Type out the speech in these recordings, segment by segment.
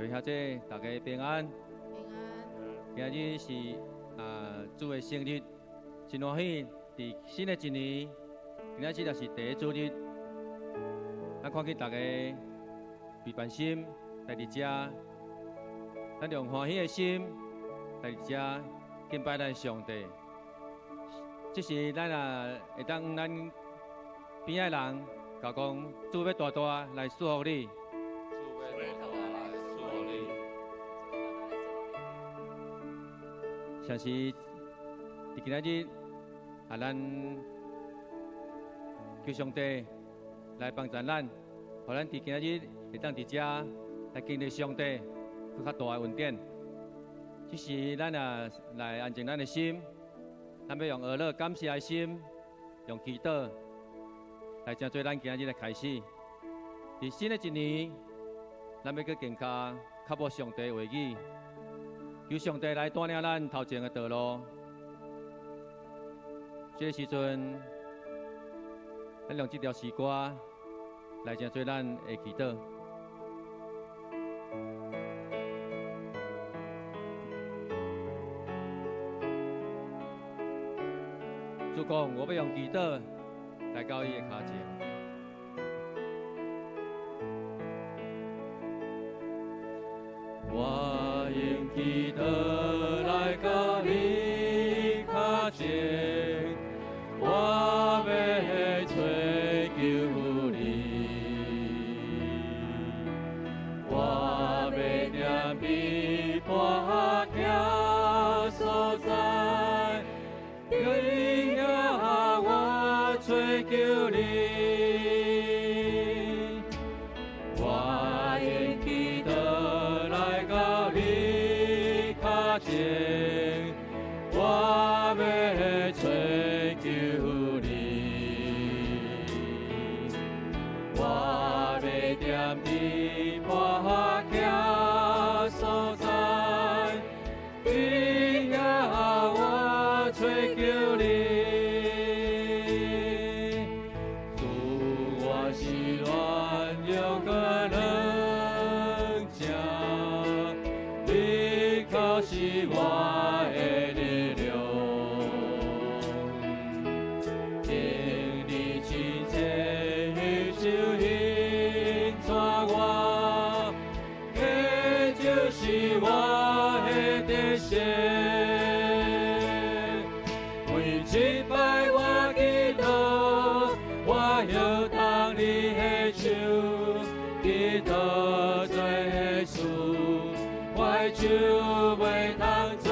各位兄姐，大家平安。平安。今日是主的生日，真歡喜！佇新的一年，今仔日也是第一主日。咱看見大家備辦心來佇遮，咱用歡喜的心來佇遮敬拜咱上帝。這時咱也會當咱邊仔人，共講主欲大大來祝福你。主欲大大來祝福你。像是佇今仔日啊，咱求上帝來幫助咱，予咱佇今仔日會當佇遮來經歷上帝閣較大的恩典。這時咱也來安靜咱的心，咱欲用呵樂感謝的心，用祈禱來成做咱今仔日的開始。佇新的一年，咱欲閣更加靠慕上帝話語。求上帝來帶領咱頭前的道路。這個時陣，咱用這條詩歌來成做咱的祈禱。主講，我欲用祈禱來到伊的跤前。我用祈禱來到你跤前，我欲揣求你，我欲踮彼磐徛所在，伫遐我揣求你。我用祈禱來到你跤前，我欲揣求你，我欲踮彼磐徛所在，伫遐我揣求你。主，我是軟弱閣軟正，你確是我的力量。求你親切的手引帶我，這就是我的底線。每一擺我祈禱，我搖動你的手，祈禱做事，我的手袂通做。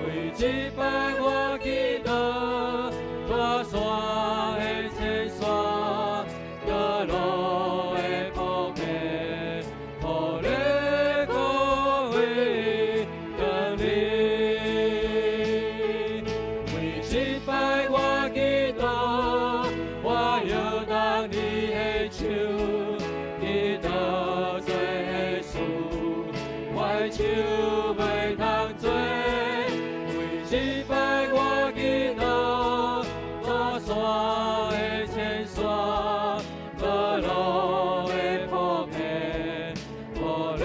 每一擺我祈禱，大山的千山，道路的鋪平，予你顧為等你。每一擺我祈禱，我搖動你的手，祈禱做事，我的手袂通做。每一擺我祈禱，大山的千山，道路的鋪平，予你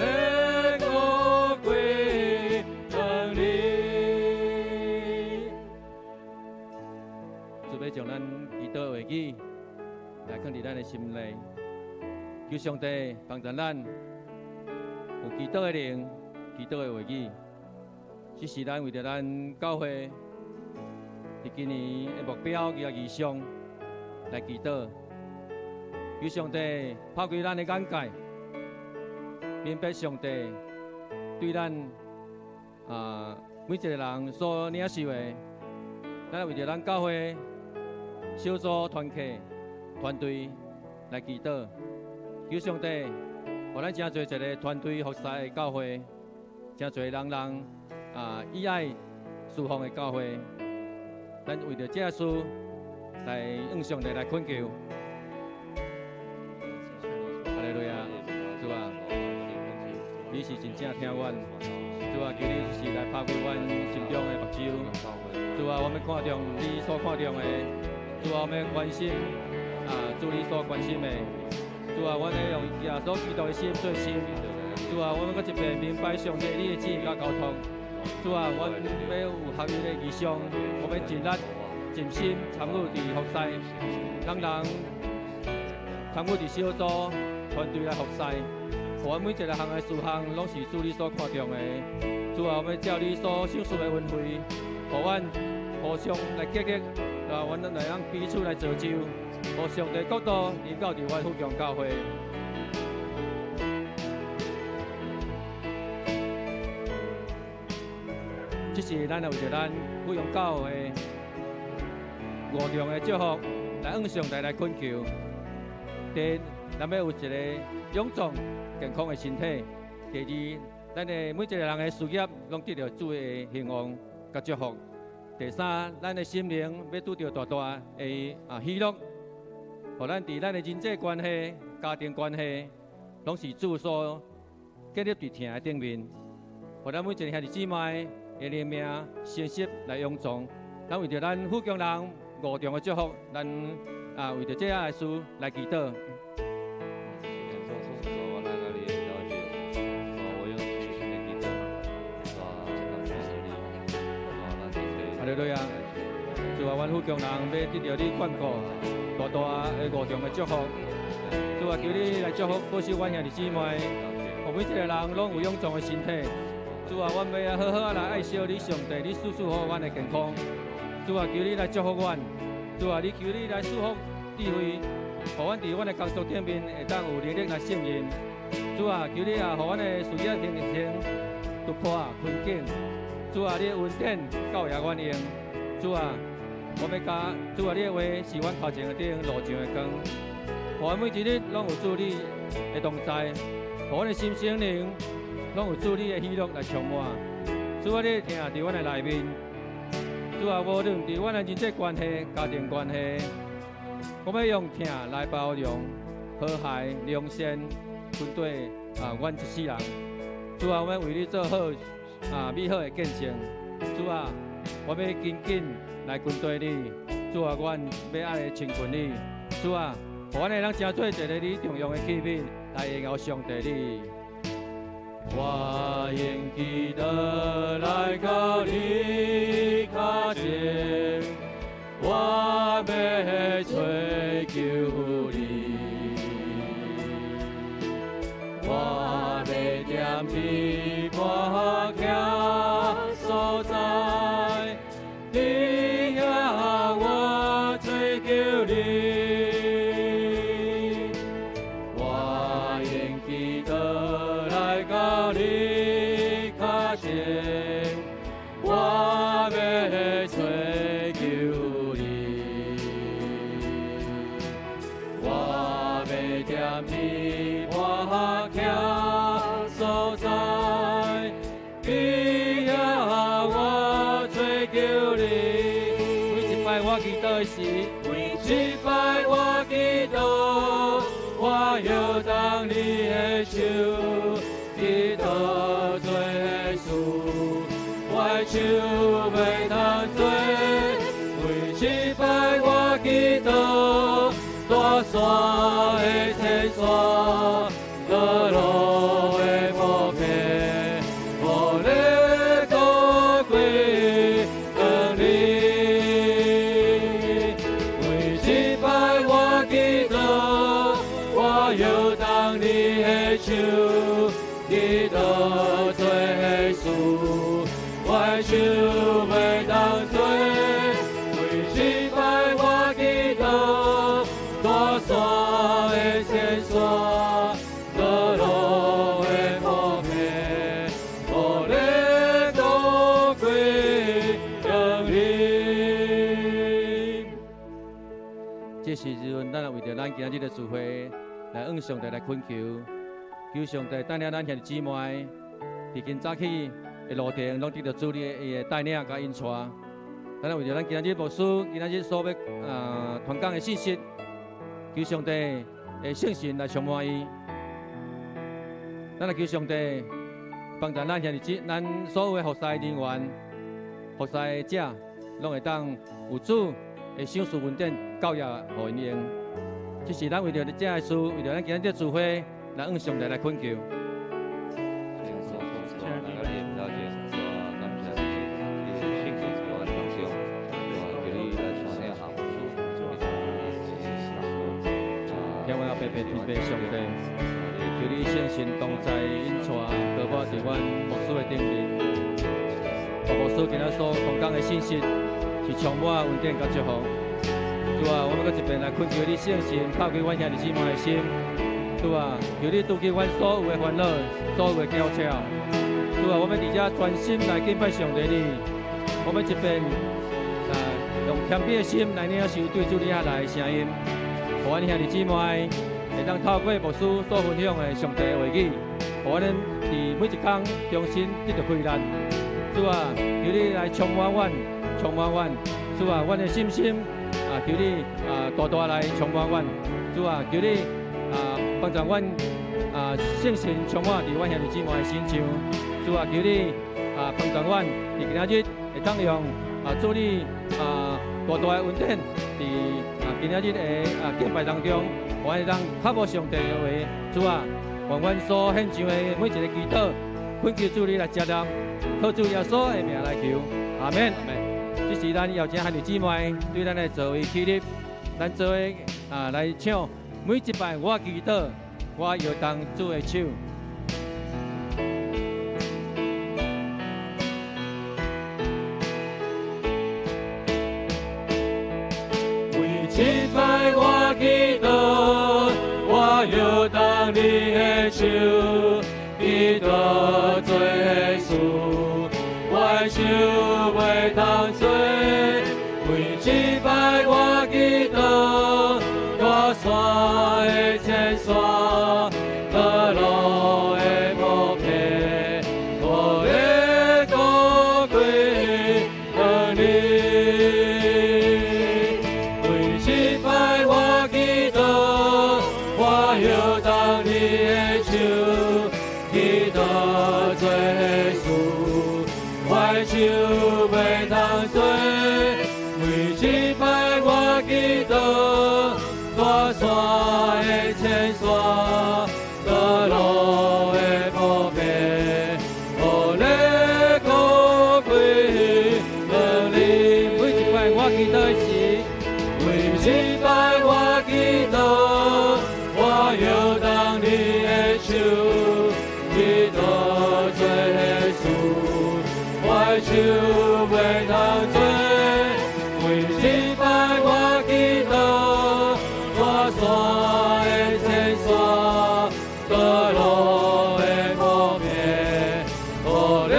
顧歸等你。主欲將咱祈禱的話語來囥佇咱的心內，求上帝幫助咱有祈禱的靈，祈禱的話語。這是咱為著咱教會佇今年的目標佮異象來祈禱，求上帝拋開咱的眼界，明白上帝對咱每一個人所領受的，咱為著咱教會小組團契團隊來祈禱，求上帝，予咱成做一個團隊服侍的教會，成做人人以愛侍奉的教會。咱為著這個事來向上帝來懇求。哈利路亞，主啊，你是真正疼阮，主啊，求你是來拋開阮心中的目睭。主啊，我欲看重你所看重的，主啊，我欲關心主你所關心的。主啊，阮欲用耶穌基督的心做心，主啊，阮閣一遍明白上帝你的旨意佮交託。主啊，阮欲有合一的異象，我欲盡力盡心參與佇服侍，人人參與佇小組團隊來服侍。予阮每一個項的事項，攏是主你所看重的。主啊，我欲照你所賞賜的恩惠，予阮互相來激勵，讓阮來通彼此來造就，予上帝國度臨到佇阮富強教會。這是咱來為著咱富強教會五重的祝福，來向上帝來懇求。第一，咱欲有一个勇壯健康的身體；第二，咱的每一个人的事業攏得著主的興旺佮祝福；第三，咱的心靈欲拄著大大的喜樂，予咱佇咱的人際關係、家庭關係，攏是主所建立佇疼的頂面，予咱每一个兄弟姊妹的靈命誠實來勇壯。咱為著咱富強人五重的祝福，咱為著這樣的事來祈禱。哈利路亞！主啊，阮富強人欲得著你眷顧，大大的五重的祝福。主啊，求你來祝福保守阮兄弟姊妹，予每一個人攏有勇壯的身體。主啊，阮欲好好仔來愛惜你上帝，你賜予阮的健康。主啊，求你來祝福阮。主啊，你求你來賜福智慧，予阮佇阮的工作頂面會當有能力來勝任。主啊，求你啊，予阮的事業形成突破困境。主啊，你的恩典夠額阮用。主啊，我欲共主啊，你的話是阮頭前的燈，路上的光。予阮每一日攏有主你的同在，予阮的心身靈攏有主你的喜樂來充滿。主啊，你的疼佇阮的內面。主啊，無論佇阮的人際關係、家庭關係，我欲用疼來包容、和諧、良善，跟對阮一世人。主啊，我欲為你做好美好的見證。主啊，我欲緊緊來跟隨你。主啊，阮欲愛親近你。主啊，予阮會當成做一个你重用的器皿，來榮耀上帝你。我用祈禱來到你跤前，我欲揣求你，我欲踮佇磐徛所在，佇遐我揣求你。我用祈禱來到你跤前，我欲揣求你，我欲踮佇磐徛所在，佇遐我揣求你。每一擺我祈禱時，每一擺我祈禱，我搖動你的手，祈禱做的事，我的手袂通做。每一擺我祈禱，大山的天線，落落的無變，無咧高貴當你。每一擺我祈禱，我搖動你的手，祈禱做的事，我的手袂當做。每一擺我祈禱，大山的天線，落落的無變，無咧高貴當你。這時陣，咱也為著咱今仔日的聚會來向上帝來懇求，求上帝帶領咱兄弟姊妹，佇今早起的路程，攏得著主你的帶領佮引帶。咱也為著咱今仔日牧師今仔日所欲傳講的信息，求上帝的聖神來充滿伊。咱來求上帝幫助咱兄弟姊，咱所有的服侍人員、服侍者，攏會當有主的賞賜恩典教育予𪜶用。這是咱為著這个事，為著咱今仔日聚會，來向上帝來懇求。天阮阿爸爸天父上帝，求你聖神同在引帶，膏抹佇阮牧師的頂面。牧師今仔所講講的信息是充滿恩典佮祝福。主啊，我們閣一遍來懇求你聖神拍開阮兄弟姊妹的心。主啊，求你除去阮所有的煩惱，所有的嬌俏。主啊，我們佇遮專心來敬拜上帝你。我們一遍啊，用謙卑的心來領受對主你遐來的聲音，予阮兄弟姊妹會當透過牧師所分享的上帝的話語，予阮佇每一工重新得著開力。主啊，求你來充滿阮，充滿阮。主啊，阮的信心啊，求你啊大大來充滿阮。主啊，求你啊幫助阮啊聖神充滿佇阮兄弟姊妹的身上。主啊，求你啊幫助阮佇今仔日會當用啊主你啊大大的恩典，佇啊今仔日的啊敬拜當中，阮會當靠慕上帝的話。主啊，願阮所獻上的每一个祈禱，懇求主你來接納，靠主耶穌的名來求，阿門。這時咱邀請兄弟姊妹對咱的座位起立，咱做伙啊來唱每一擺我祈禱，我搖動主的手。每一擺我祈禱，我搖動你的手，祈禱做的事，我的手袂通做。每一擺我祈禱，大山的千山，道路的无平，我的高贵向你。每一摆我祈祷，我摇动你的手，祈祷做的事，我的手袂通做。每一摆我祈祷，大山的千山，道路的无平，予你高贵向你。每一摆我祈禱時，每一擺我祈禱，我搖動你的手，祈禱做的事，我的手袂通做。每一擺我祈禱，大山的千山，道路的无平，予你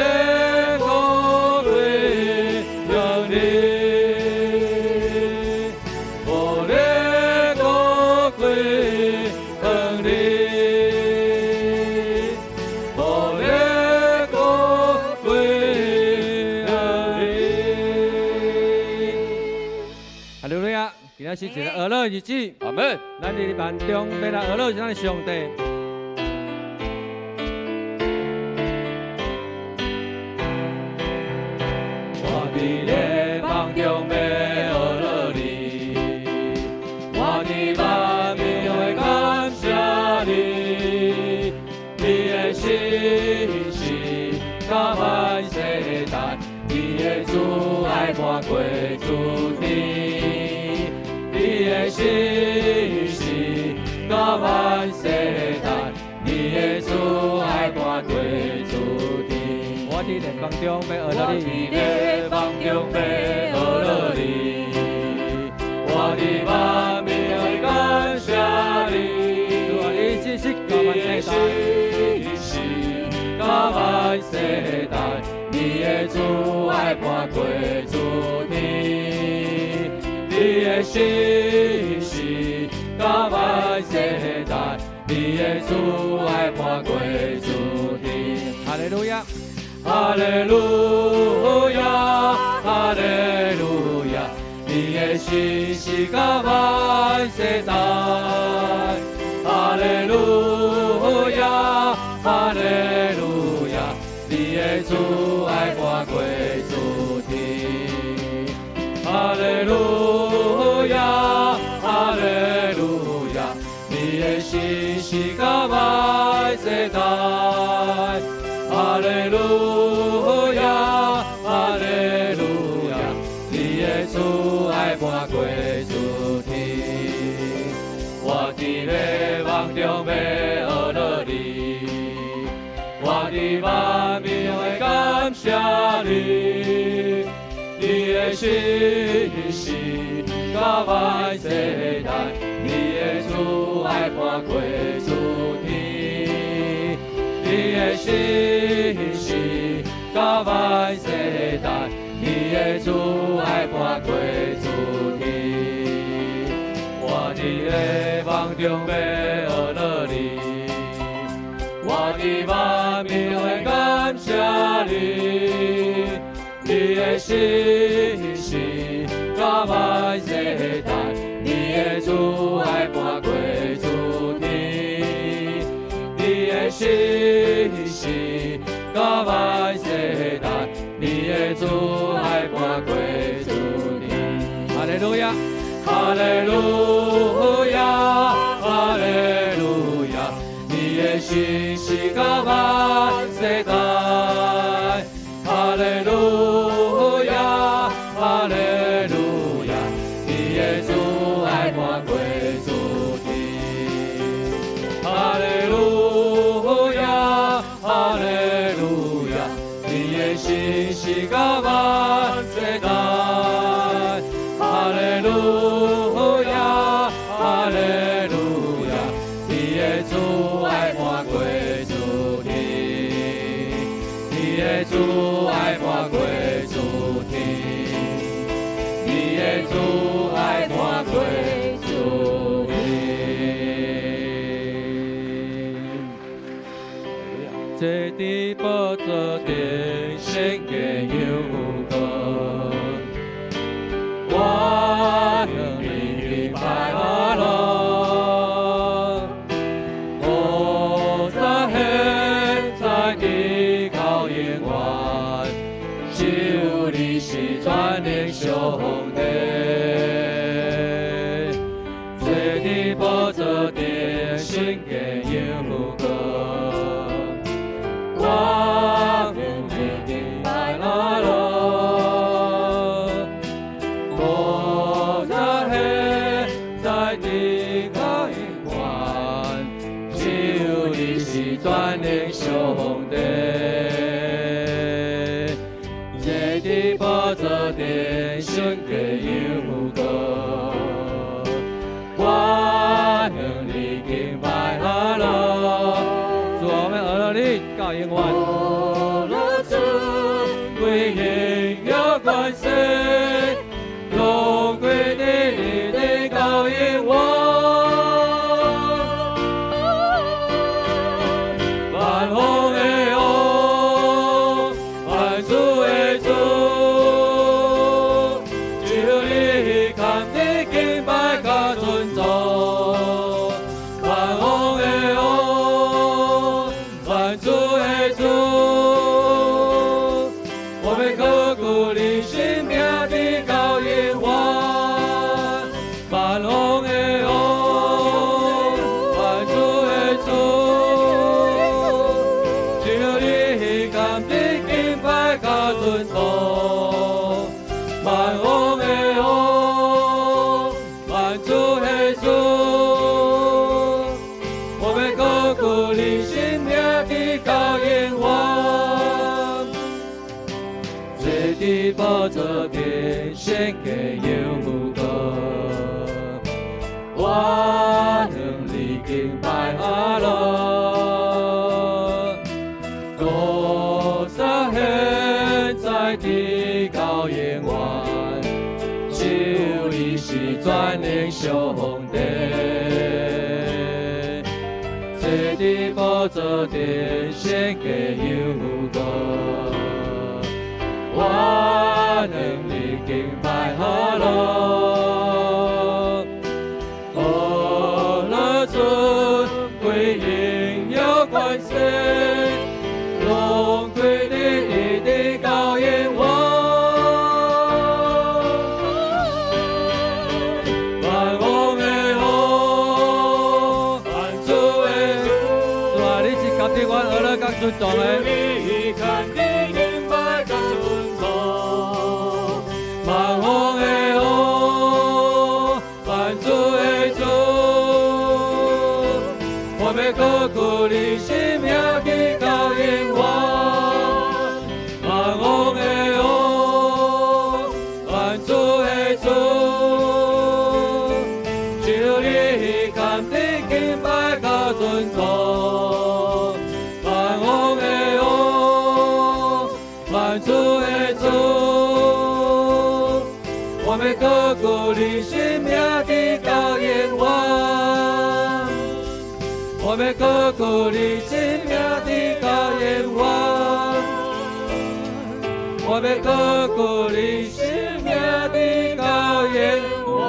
高贵向你，予你高贵向你，予你高贵向你。哈利路亞！今仔是一个娛樂日子，阿門。咱佇萬中欲來學樂咱的上帝。我佇咧夢中欲學樂你，我佇萬民中會感謝你，你的信實甲萬世代，你的慈愛瞞過諸天，你的信實甲萬世代，你的慈愛瞞過諸天。我佇聯邦中欲學我樂佇你，咧夢中欲學樂你，我佇萬民會感謝你，主啊，你信實甲你萬的世代，信實甲萬世代，你的慈愛瞞過諸天，你的信實甲萬世代，你的慈愛瞞過諸天。哈利路亞！哈利路亞，哈利路亞，你的信實甲萬世代。哈利路亞，哈利路亞，你的慈愛瞞過諸天。哈利路亞，哈利路亞，你的信實甲萬世代。哈利路亞，哈利路亞，你的慈愛瞞過諸天。我佇咧夢中欲學樂你，我佇萬民中會感謝你，你的信實到萬世代，你的慈愛伴過諸天，你的信實到萬世代，你的慈愛伴過諸天。我佇咧夢中欲學樂你，我佇萬民中會感謝你，你的信實到萬世代，你的慈愛伴過諸天，你的信實到萬世代，你的慈愛伴過諸天。哈利路亞，哈利路亞，哈利路亞，你的信實到萬世代。哈利路亞，哈利路亞，你的慈愛伴過諸天。哈利路亞，哈利路亞，你的信實到萬世代。哈利路亞，哈利路亞，你的慈愛伴過諸天，你的慈愛伴過諸天，你的慈愛伴過諸天。坐佇寶座頂獻給羊羔，我向你敬拜阿羅，我在現在地高永遠，只有你是全能上帝。坐佇寶座頂獻給羊羔，我向你敬拜阿羅，我在現在地高永遠，只有你是全能上帝。坐佇寶座頂獻給羊羔，我向你敬拜阿羅。主，我們學樂你到永遠。樂尊貴榮耀權勢，攏歸佇你的到永遠。萬王的王，萬主的主，只有你堪得敬拜佮尊崇。萬王的王，萬主的主，我欲高舉你聖名直到永遠。萬王的王，萬主的主，只有你堪得敬拜佮尊崇。萬王的王，萬主的主，我欲高舉你聖名直到永遠。坐佇寶座頂獻給羊羔，我向你敬拜阿羅，我在現在地到永遠，只有你是全能上帝。坐佇寶座頂獻給羊羔，我向你敬拜阿羅，阿樂尊貴榮耀權勢，攏歸你直到永遠。萬王的王，萬主的主，主啊，你是值得阮學樂佮尊崇的。萬王的王，萬主的主，我欲高举你圣名直到永远。我欲高举你圣名直到永远。我欲高举你圣名直到永远。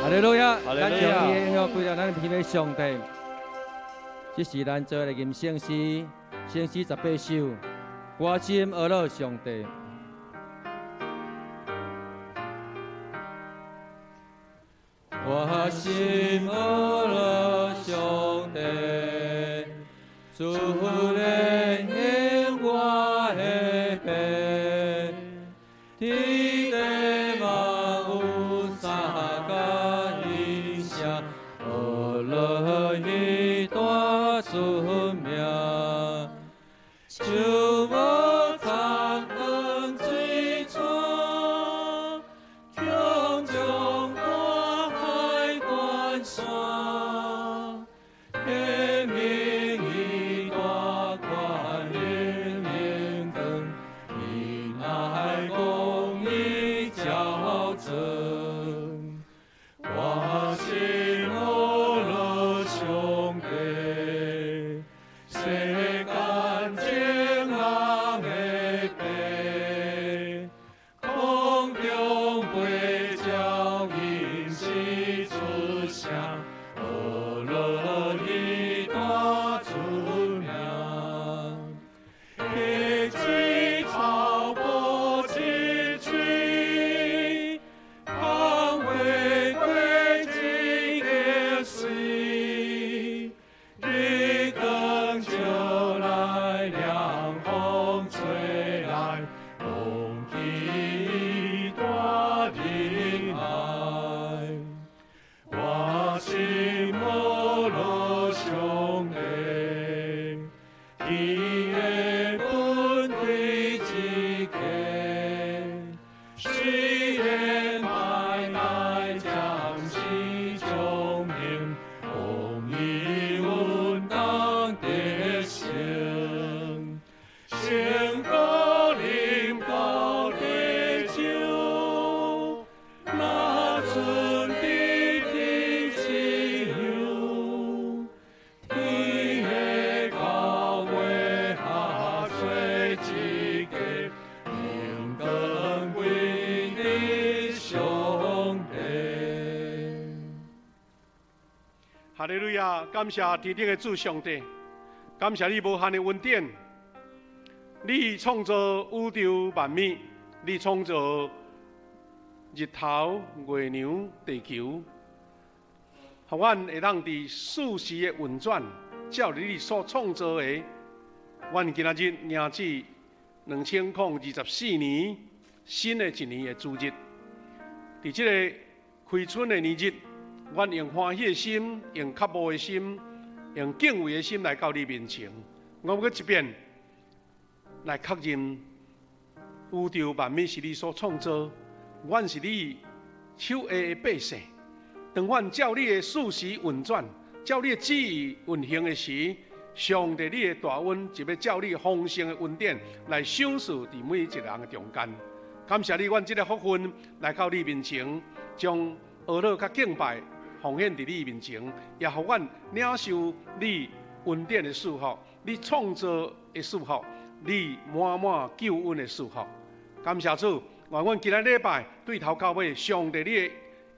哈利路亚，哈利路亚。咱将伊的归到咱天的上帝。这是咱做的吟圣诗，圣诗18首，我心阿乐上帝。我心阿乐上帝，主怜悯我的父，天地万有三甲伊声，阿乐伊大出名。树无残恩水川，强将大海关山，天明伊大权能荣光，伊爱公义照准。我心阿乐上帝，世间情人的父，空中飞鸟吟诗出声，阿乐伊大出名。溪水草无一穗，芳花过一个水，日光照来，凉风吹来，空气大仁爱。我心阿乐上帝，天的本对之家，虽然歹代暂时将临，公义稳当得成。胜过饮高的酒，若存伫天自由，天的到尾下做一个，荣光归你上帝。哈利路亚！感谢天顶的主上帝，感谢你无限的恩典。你创造宇宙万物，你创造日头、月亮、地球，予阮会当伫四时的运转，照你所创造的。阮今仔日迎接2024年新的一年的主日，伫这个开春的年日，阮用欢喜的心，用渴慕的心，用敬畏的心来到你面前。我阁一遍来确认，宇宙万物是你所创造，阮是你手下的百姓。当阮照你的事实运转，照你的旨意运行的时，上帝你的大恩就欲照你丰盛的恩典来赏赐伫每一个人的中间。感谢你，阮这个福分来到你面前，将阿乐佮敬拜奉献伫你面前，也予阮领受你恩典的祝福，你创造的祝福，你满满救恩的祝福。感谢主，愿阮今仔礼拜对头到尾，上帝你的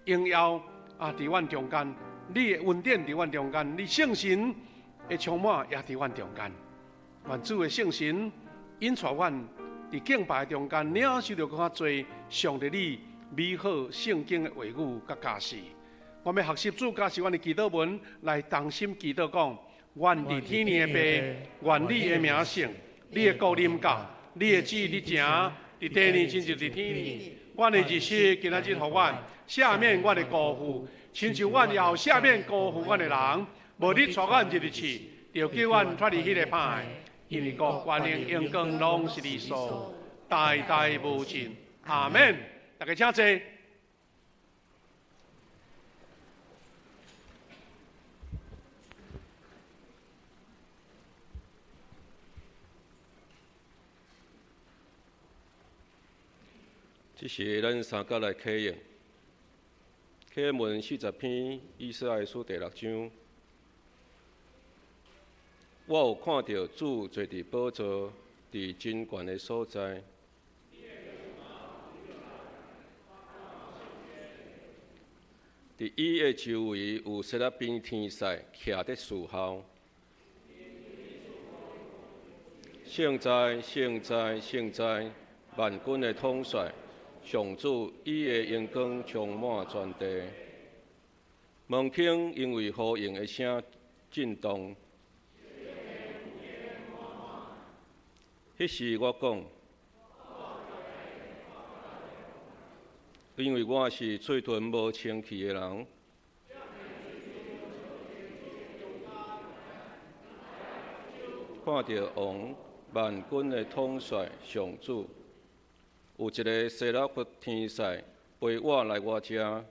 荣耀啊，伫阮中间，你的恩典伫阮中间，你圣神的充满也伫阮中间。愿主的圣神引带阮伫敬拜中间，领受著更较济上帝你美好圣经的话语佮教示。我欲学习主教示阮的祈祷文，来同心祈祷讲：愿伫天的父，愿你的名圣，你的国临到，你的旨意行，伫地呢亲像伫天呢。阮的日食今仔日予阮，赦免阮的辜负，亲像阮也有赦免辜负阮的人。无你带阮入去试，著救阮脱离彼个歹的，因为国、权能、荣光拢是你所，代代无尽。阿们。大家请坐。這時咱三甲來啟應，啟文40篇，以賽亞書第六章。我有看著主坐佇寶座，佇真懸的所在。佇伊的周圍有撒拉賓天使徛佇侍候。聖哉，聖哉，聖哉！萬軍的統帥，上主，伊的榮光充滿全地。門框因為呼應的聲震動。彼時我講，因為我是喙唇無清氣的人，看著王萬軍的統帥上主，有一个撒拉弗天使陪我來我遮，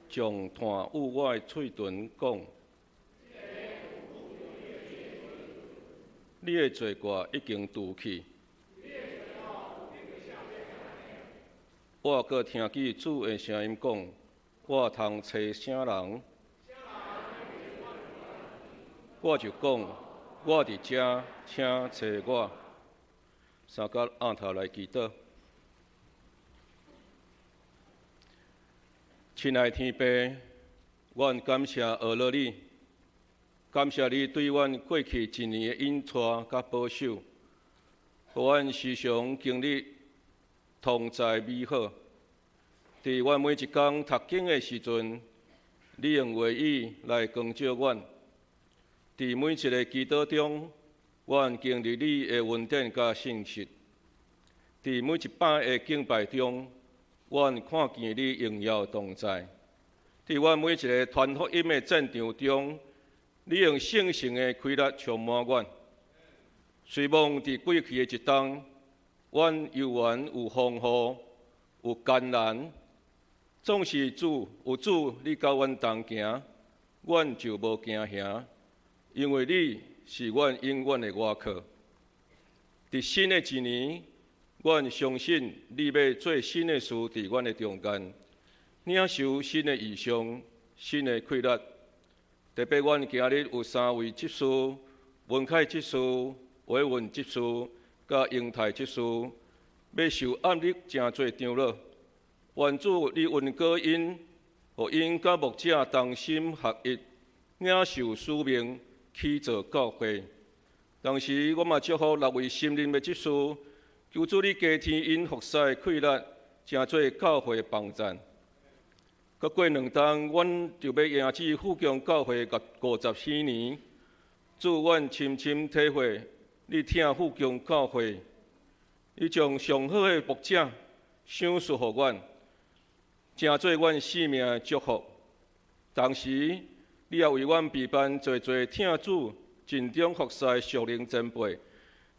將炭捂我的喙唇，講：你的罪過已經除去。我閣聽見主的聲音講：我通揣啥人？我就講：我佇遮，請揣我。三甲按頭來祈禱。親愛天父，阮感謝阿樂你，感謝你對阮過去一年的引帶佮保守，予阮時常經歷同在美好。佇阮每一工讀經的時陣，你用話語來光照阮；佇每一个祈禱中，阮經歷你的恩典佮信實；佇每一擺的敬拜中，阮看見你榮耀同在。佇阮每一个傳福音的戰場中，你用聖神的氣力充滿阮。雖罔佇過去的一冬，阮猶原有風雨，有艱難，總是主有主，你佮阮同行，阮就無驚嚇，因為你是阮永遠的倚靠。佇新的一年，阮相信你欲做新的事佇阮的中間，領受新的異象、新的氣力。特別阮今日有三位執事：文凱執事、偉文執事、佮英泰執事，欲受按立成做長老。願主你恩膏𪜶，予𪜶佮牧者同心合一，領受使命去做教會。同時，我嘛祝福六位新任的執事，求主你加添𪜶服侍的氣力，成做教會的幫贊。閣過兩冬，阮就欲迎接富強教會50禧年。主，阮深深體會，你疼富強教會，你將上好的牧者賞賜予阮，成做阮生命的祝福。同時，你也為阮備辦濟濟疼主、盡忠服侍屬靈前輩，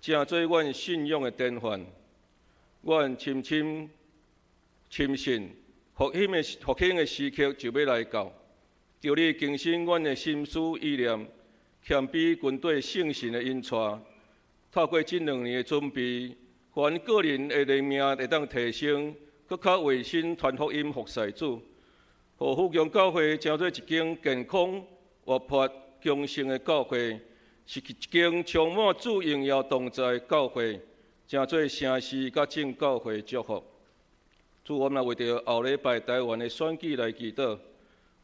成做阮信仰的典範。阮深深深信，復興的時刻就欲來到。求你更新阮的心思意念，謙卑跟綴聖神的引帶。透過這2年的準備，阮個人的靈命會當提升，閣較委身傳福音服侍主，予富強教會成做一間健康、活潑、強盛的教會，是一間充滿主榮耀同在的教會，成做城市佮眾教會祝福。主，我們為著後禮拜台灣的選舉來祈禱，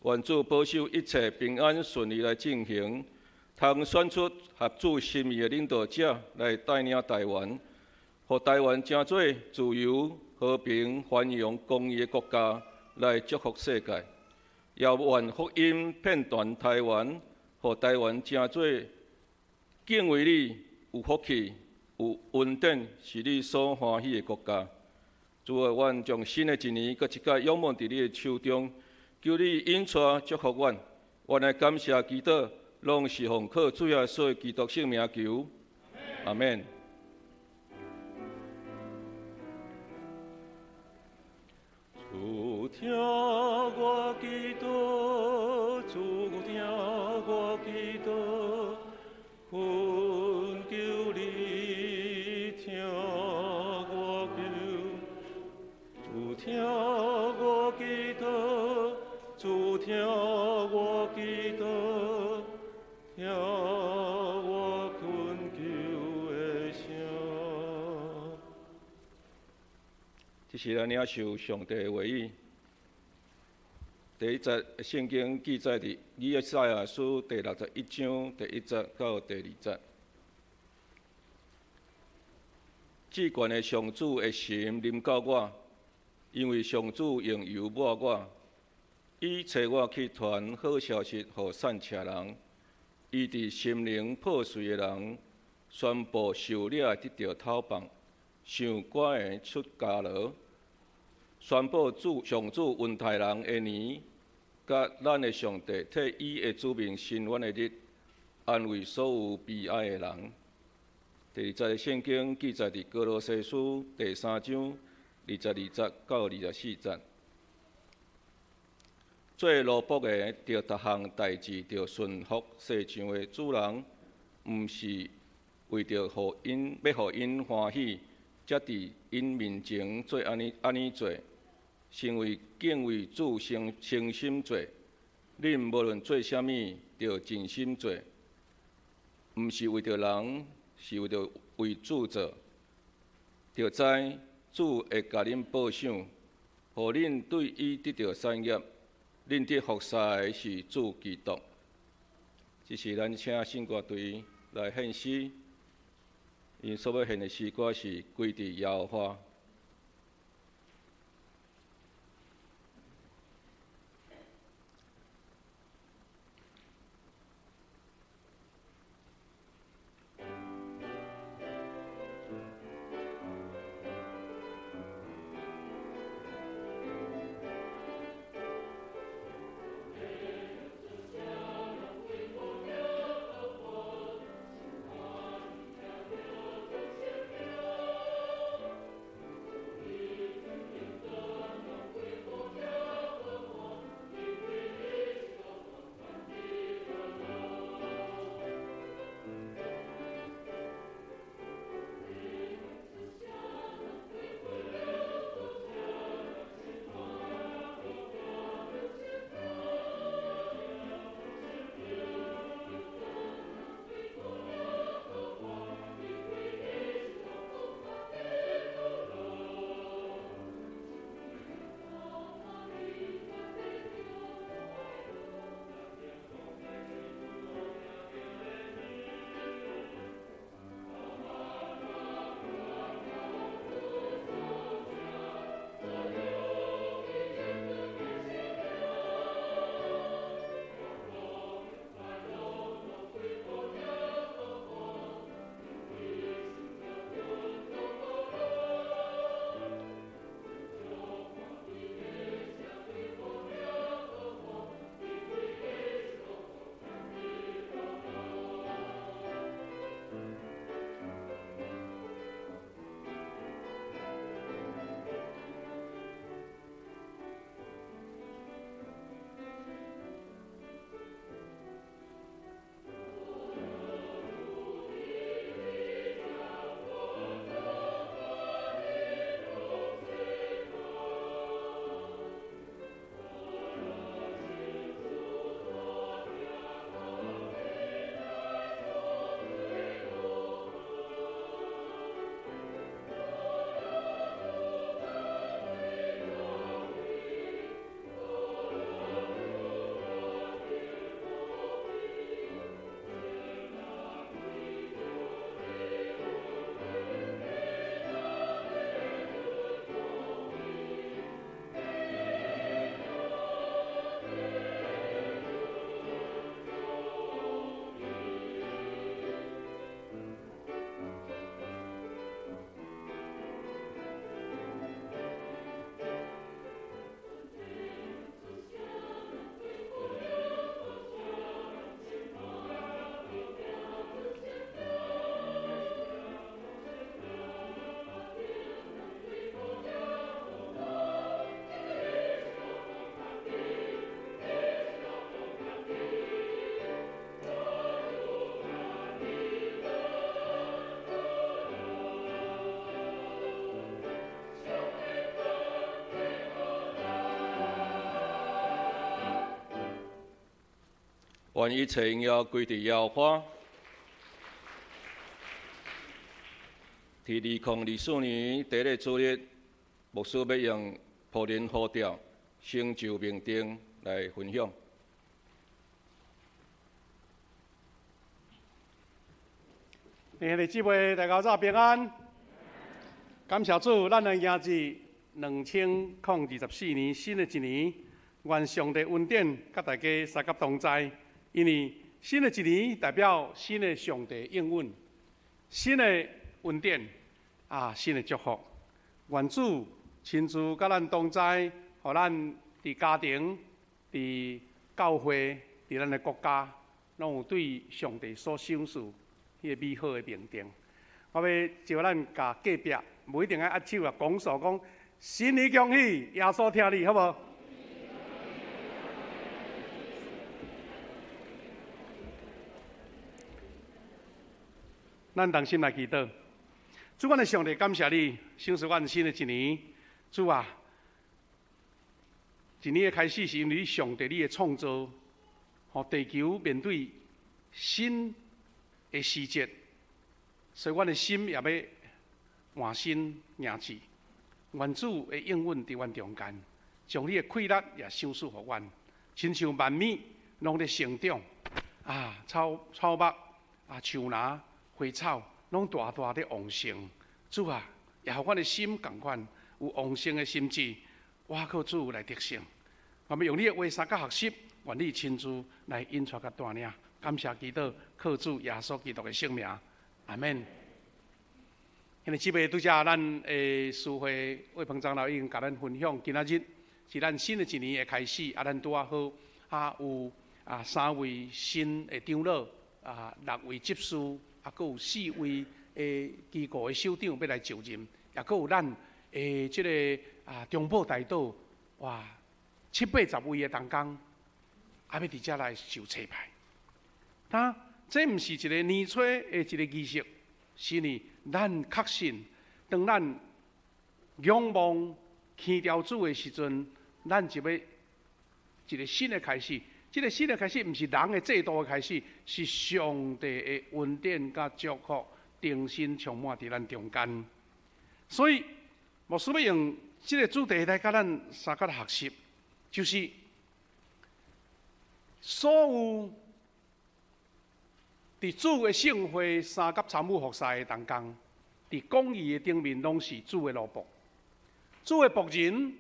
願主保守一切平安順利來進行，通選出合主心意的領導者來帶領台灣，予台灣成做自由、和平、繁榮、公義的國家，來祝福世界。也願福音遍傳台灣，予台灣成做敬畏你、有福氣、有恩典，是你所歡喜的國家。主啊，阮將新的一年，閣一擺仰望佇你的手中，求你引帶祝福阮。阮的感謝祈禱，攏是奉靠主耶穌基督聖名求。阿們。主聽我祈禱，主聽我祈禱，是咱领受上帝的话语。第一节圣经记载伫以赛亚书第61章第一节到第二节。至悬的上主的神临到我，因为上主用油抹我，伊差我去传好消息予散赤人，医治心灵破碎的人，宣布受掠的得著释放，上关的出监牢，宣布主上主恩待人的年，佮咱的上帝替伊的子民伸冤的日，安慰所有悲哀的人。第二节圣经记载伫歌罗西书第三章22节到24节。做奴仆的，著逐项代志著顺服世上的主人，毋是为著予𪜶欲予𪜶欢喜，才伫𪜶面前做按呢按呢做，是因为敬畏主诚诚心做。恁无论做啥物，著尽心做，毋是为著人，是为著为主做，著知主会共恁报赏，予恁对伊得著产业。恁伫服侍的是主基督。这是咱请圣歌队来献诗，𪜶所欲献的诗歌是归伫耶和华。愿一切荣耀归伫耶和华。伫2024年第一个主日，牧師欲用僕人呼召成就命定來分享。弟兄姊妹，大家早平安。感謝主，咱來迎接2024年新的一年。願上帝恩典佮大家相佮同在，因為新的一年代表新的上帝應允、新的恩典啊，新的祝福。願主親自佮咱同在，予咱佇家庭、佇教會、佇咱的國家，攏有對上帝所賞賜彼个美好的命定。我欲招咱共隔壁，無一定愛握手啊，講訴講新年恭喜，耶穌疼你，好無？咱同心來祈禱，主，阮的上帝，感謝你，賞賜阮新的一年。主啊，一年的開始是因為上帝你的創造，予地球面對新的時節，所以阮的心也欲換新迎志。願主的應允佇阮中間，將你的氣力也賞賜予阮，親像萬物攏咧成長，啊，草草木啊，樹林。花草攏大大咧旺盛，主啊，也予阮的心仝款有旺盛的心志，我靠主來得勝。我們用你的話相佮學習，願你親自來引帶佮帶領。感謝基督，靠主耶穌基督的聖名，阿們。兄弟姊妹，拄才咱的司會魏鵬長老已經共咱分享，今仔日是咱新的一年的開始，啊，咱拄仔好啊有啊三位新的長老，啊六位執事。啊，閣有四位的機構的首長欲來就任，也閣有咱的這个啊中保大島，哇，七八十位的同工，啊欲佇遮來受差派。但這毋是一个年初的一个儀式，是因為咱確信，當咱仰望牽牢主的時陣，咱就欲一个新的開始。這个新的開始，毋是人的制度的開始，是上帝的恩典佮祝福，重新充滿佇咱中間。所以，牧師欲用這个主題來佮咱相佮學習，就是所有佇主的聖會相佮參與服侍的同工，佇講義的頂面攏是主的奴僕，主的僕人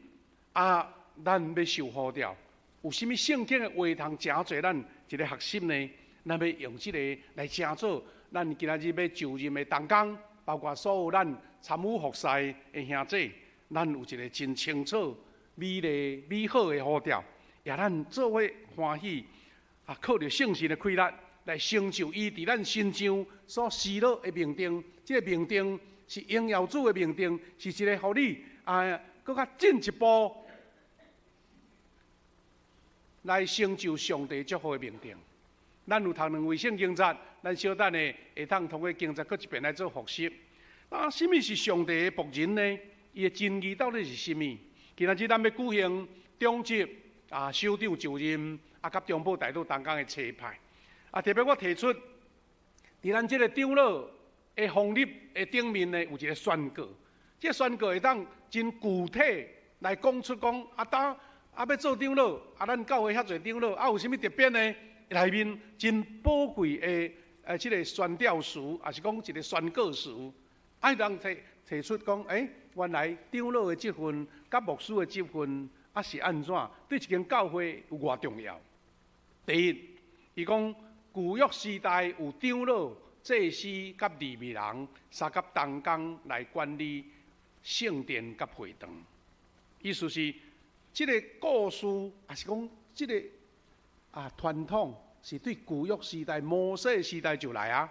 啊，咱欲受呼召。有啥物聖經的話通誠濟咱一个學習呢？咱欲用這个來成做咱今仔日欲就任的同工，包括所有咱參與服侍的兄弟，咱有一个真清楚、美麗、美好的呼召，也咱做伙歡喜啊！靠著聖神的氣力來成就伊佇咱身上所施落的命定。這個命定是榮耀主的命定，是一个予你啊，閣較進一步。來成就上帝祝福的命定。咱有讀兩位聖經節，咱小等下會當通過經節閣一遍來做複習。啊，啥物是上帝的僕人呢？伊的真義到底是啥物？今仔日咱欲舉行長執啊，首長就任啊，佮中保大島同工的差派。啊，特別我提出，佇咱這个長老的封立的頂面呢，有一个宣告。這个宣告會當真具體來講出講啊，當。啊，欲做長老，啊，咱教會遐濟長老，啊，有啥物特別呢？內面真寶貴的，這个宣教詞，抑是講一个宣告詞，啊，人提提出講，欸，原來長老的職分，佮牧師的職分，啊是按怎？對一間教會有偌重要？第一，伊講舊約時代有長老、祭司佮利未人，相佮同工來管理聖殿佮會堂，意思是。這个故事，抑是講這个啊傳統，是對舊約時代摩西時代就來啊。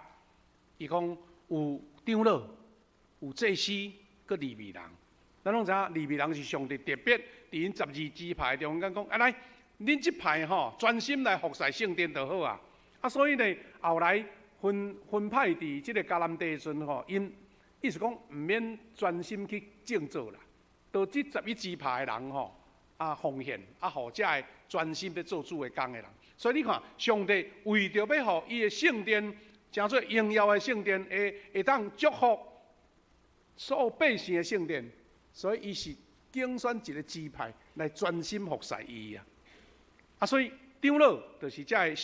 伊講有長老、有祭司、閣利未人。咱攏知影利未人是上帝特別佇𪜶12支派中間講，啊來，恁這派吼專心來服侍聖殿就好啊。啊，所以呢，後來分分派佇這个迦南地的時陣吼，𪜶意思講毋免專心去種作啦，都這11支派的人吼。啊，奉獻啊，予這个專心欲做主的工的人。所以你看，上帝為著欲予伊的聖殿，成做榮耀的聖殿，會會當祝福所有百姓的聖殿，所以伊是揀選一个支派來專心服侍伊啊。啊，所以長老就是這个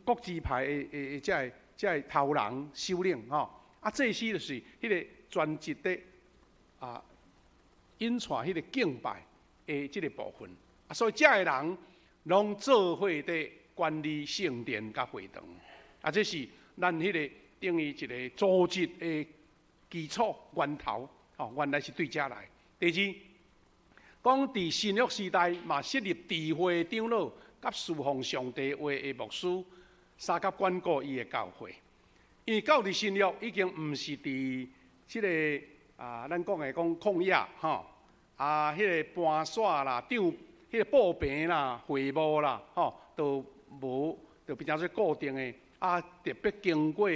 各支派的這个頭人首領吼。啊，祭司就是彼个專職的啊，引帶彼個敬拜的這个部分。啊，所以這个人攏做伙佇管理聖殿佮會堂。啊，這是咱彼个等於一個組織的基礎源頭。吼，原來是對遮來。第二，講佇新約時代嘛設立智慧長老佮侍奉上帝話的牧師，相佮管顧伊的教會。因為到佇新約已經毋是佇這个啊，咱講的講曠野吼，啊，彼个搬徙啦、帳彼个布棚啦、會幕啦，吼，都無，就變成做固定的。啊，特別經過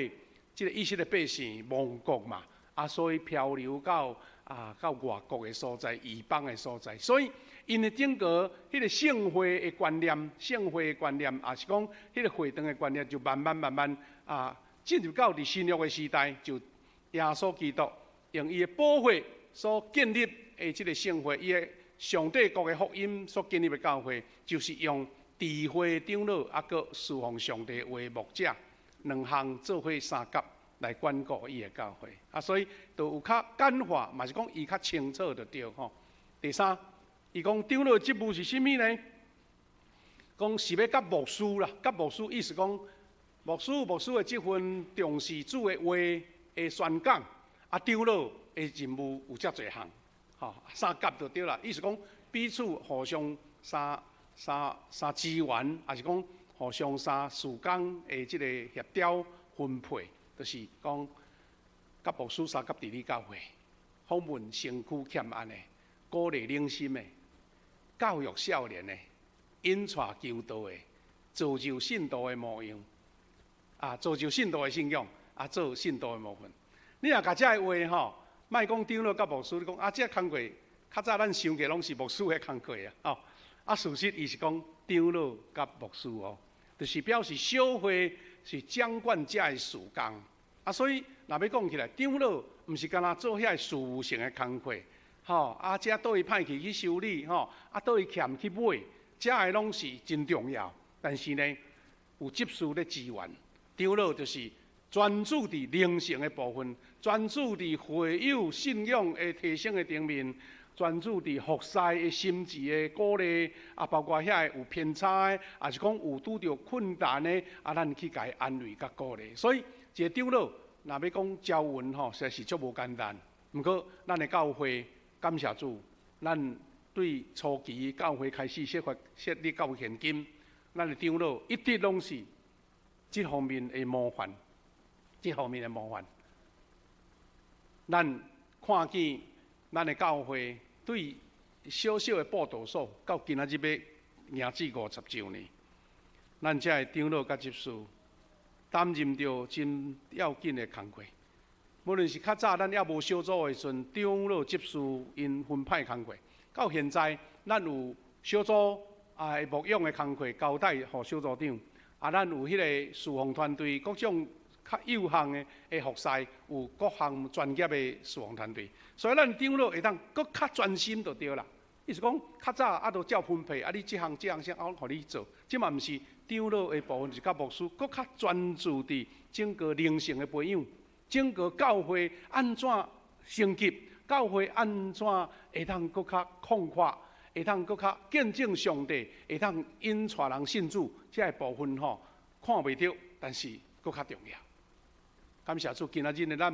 這个以色列百姓亡國嘛，啊，所以漂流到外國的所在、異邦的所在，所以𪜶的整個彼个聖會的觀念、聖會的觀念，也是講彼个會堂的觀念，就慢慢慢慢啊，進入到佇新約的時代，就耶穌基督用伊的寶血所建立的這个聖會，伊的上帝國的福音所建立的教會，就是用智慧長老啊，閣侍奉上帝話牧者兩項做伙相佮來管顧伊的教會啊，所以就有較簡化，嘛是講伊較清楚就對吼。第三，伊講長老職務是啥物呢？講是欲佮牧師啦，佮牧師意思講，牧師的職分重視主的話的宣講，啊，長老的任務有遮濟項，吼，相佮就對啦。意思講彼此互相相相相支援，抑是講互相相事工的這个協調分配。就是講，佮牧師相佮治理教會，訪問身軀欠安的，鼓勵靈心的，教育少年的，引帶求道的，造就信徒的模樣，啊，造就信徒的信仰，啊，做信徒的模範。你若共這个話吼，莫講長老佮牧師，你講啊，這工課較早咱想過攏是牧師的工課啊，吼，啊，事實伊是講長老佮牧師哦，就是表示小會是掌管這个事工，啊，所以若欲講起來，長老毋是干焦做遐个事務性的工課，吼，啊，這佗位歹去去修理，吼，啊，佗位欠去買，這个攏是真重要。但是呢，有執事咧支援，長老就是專注佇靈性的部分，專注佇會友信仰的提升的頂面，專注佇服侍的心志的鼓勵，啊，包括遐个有偏差的，抑是講有拄著困難的，啊，咱去共伊安慰佮鼓勵。所以，一个長老若欲講招魂吼，實在是足無簡單。毋過，咱的教會感謝主，咱對初期教會開始設法設立到現今，咱的長老一直攏是這方面的模範，這方面的模範。咱看見咱的教會對小小的佈道所，到今仔日欲行至50周年，咱遮的長老佮執事擔任著真要緊的工課。無論是較早咱猶無小組的時陣，長老執事𪜶分派工課，到現在咱有小組啊牧養的工課交代予小組長，啊，咱有彼个侍奉團隊各種較幼項的服侍，有各項專業的侍奉團隊，所以咱長老會當閣較專心就對啦。意思講，較早啊都照分配，啊你這項這項先我予你做，這嘛毋是長老的部分，是佮牧師閣較專注佇整個靈性的培養，整個教會按怎升級，教會按怎會當閣較擴闊，會當閣較見證上帝，會當引帶人信主，這个部分吼看袂著，但是閣較重要。感謝主，今仔日呢，咱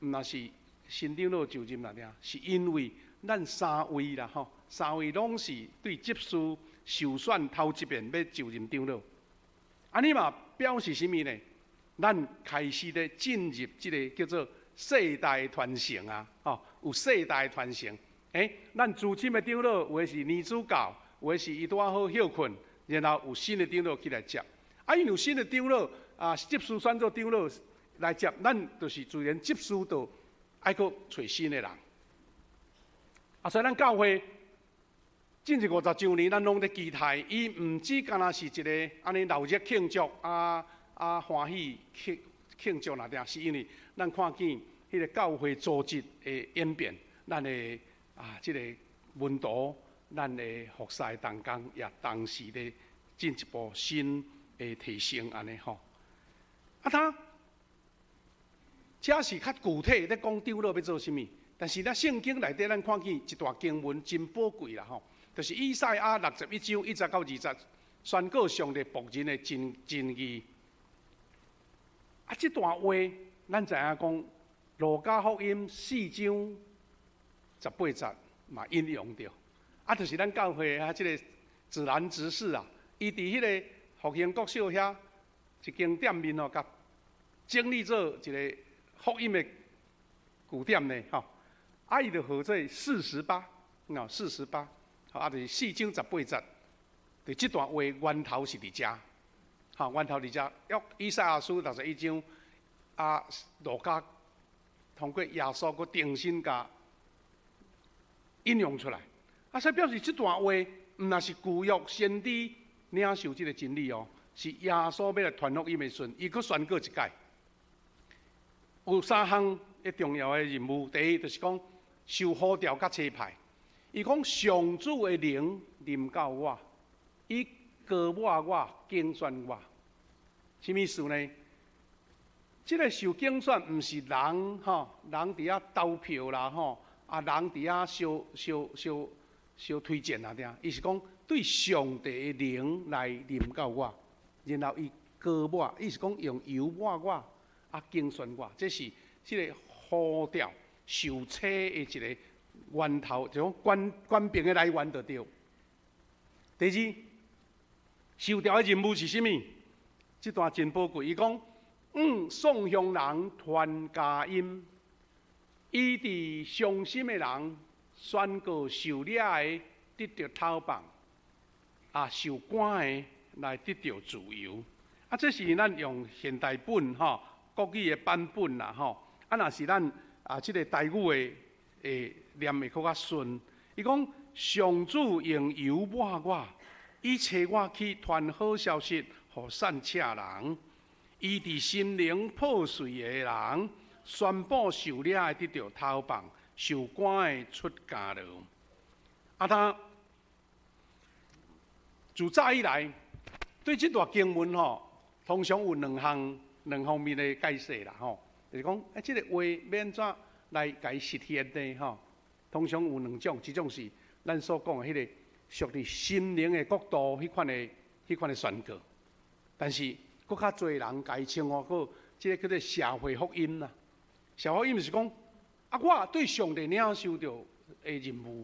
毋若是新長老就任爾爾，是因為咱三位啦吼，三位攏是對執事受選頭一遍欲就任長老，按呢嘛表示啥物呢？咱開始咧進入這个叫做世代傳承啊，吼，有世代傳承。咱資深的長老有的是年資到，有的是伊拄仔好歇睏，然後有新的長老起來接。啊，因為有新的長老啊，執事選做長老來接，咱就是自然執事就愛閣揣新的人。啊，所以咱教會進入50周年，咱攏咧期待，伊毋止干焦是一个按呢鬧熱慶祝啊啊歡喜慶慶祝爾爾，是因為咱看見彼个教會組織的演變，咱的啊這个門徒，咱的服侍同工也同時咧進一步新的提升按呢吼。啊，他這是較具體咧講長老欲做啥物，但是咱聖經內底咱看見一段經文真寶貴啦吼，就是以賽亞61章1節到2節，宣告上帝僕人的真真義。啊，這段話咱知影講，路加福音4章18節嘛引用著，啊，就是咱教會啊，這个自然執事啊，伊佇彼个復興國小遐一間店面哦，共整理做一个福音的據點呢，吼，啊，伊就號做四十八，喏，四十八，啊，就是四章十八節，佇這段話源頭是佇遮。吼，源頭佇遮，約以賽亞書61章，啊，路加通過耶穌閣重新共引用出來，啊，所以表示這段話毋但是舊約先知領受這个真理哦，是耶穌欲來傳福音的時陣，伊閣宣告一擺。有三項的重要的任務，第一就是講受呼召佮差派。伊講上主的靈臨到我，伊膏抹我，揀選我。啥物意思呢？這个受揀選毋是人吼，人佇遐投票啦吼，啊人佇遐相相相相推薦啊爾，伊是講對上帝的靈來臨到我，然後伊膏抹，伊是講用油抹我，啊揀選我，這是這个呼召受差的一个源頭，就講權權柄的來源就對。第二，受召的任務是啥物？這段真寶貴，伊講，向喪鄉人傳佳音，醫治傷心的人，宣告受掠的得著釋放，啊，受關的來得著自由。啊，這是咱用現代本吼國語的版本啦吼。啊，若是咱啊這个台語的會念會閣較順。伊講上主用油抹我，伊差我去傳好消息，予散赤人，醫治心靈破碎的人，宣布受掠的得著釋放，受關的出監牢。啊，他自早以來對這段經文吼，通常有兩項兩方面的解釋啦吼，就是講啊，這个話欲按怎來共伊實現呢？吼，通常有兩種，一種是咱所講的彼个屬佇心靈的國度彼款的彼款的宣告。但是，閣較濟人共伊稱呼過，這个叫做社會福音啦。社會福音是講，啊，我對上帝領受著的任務，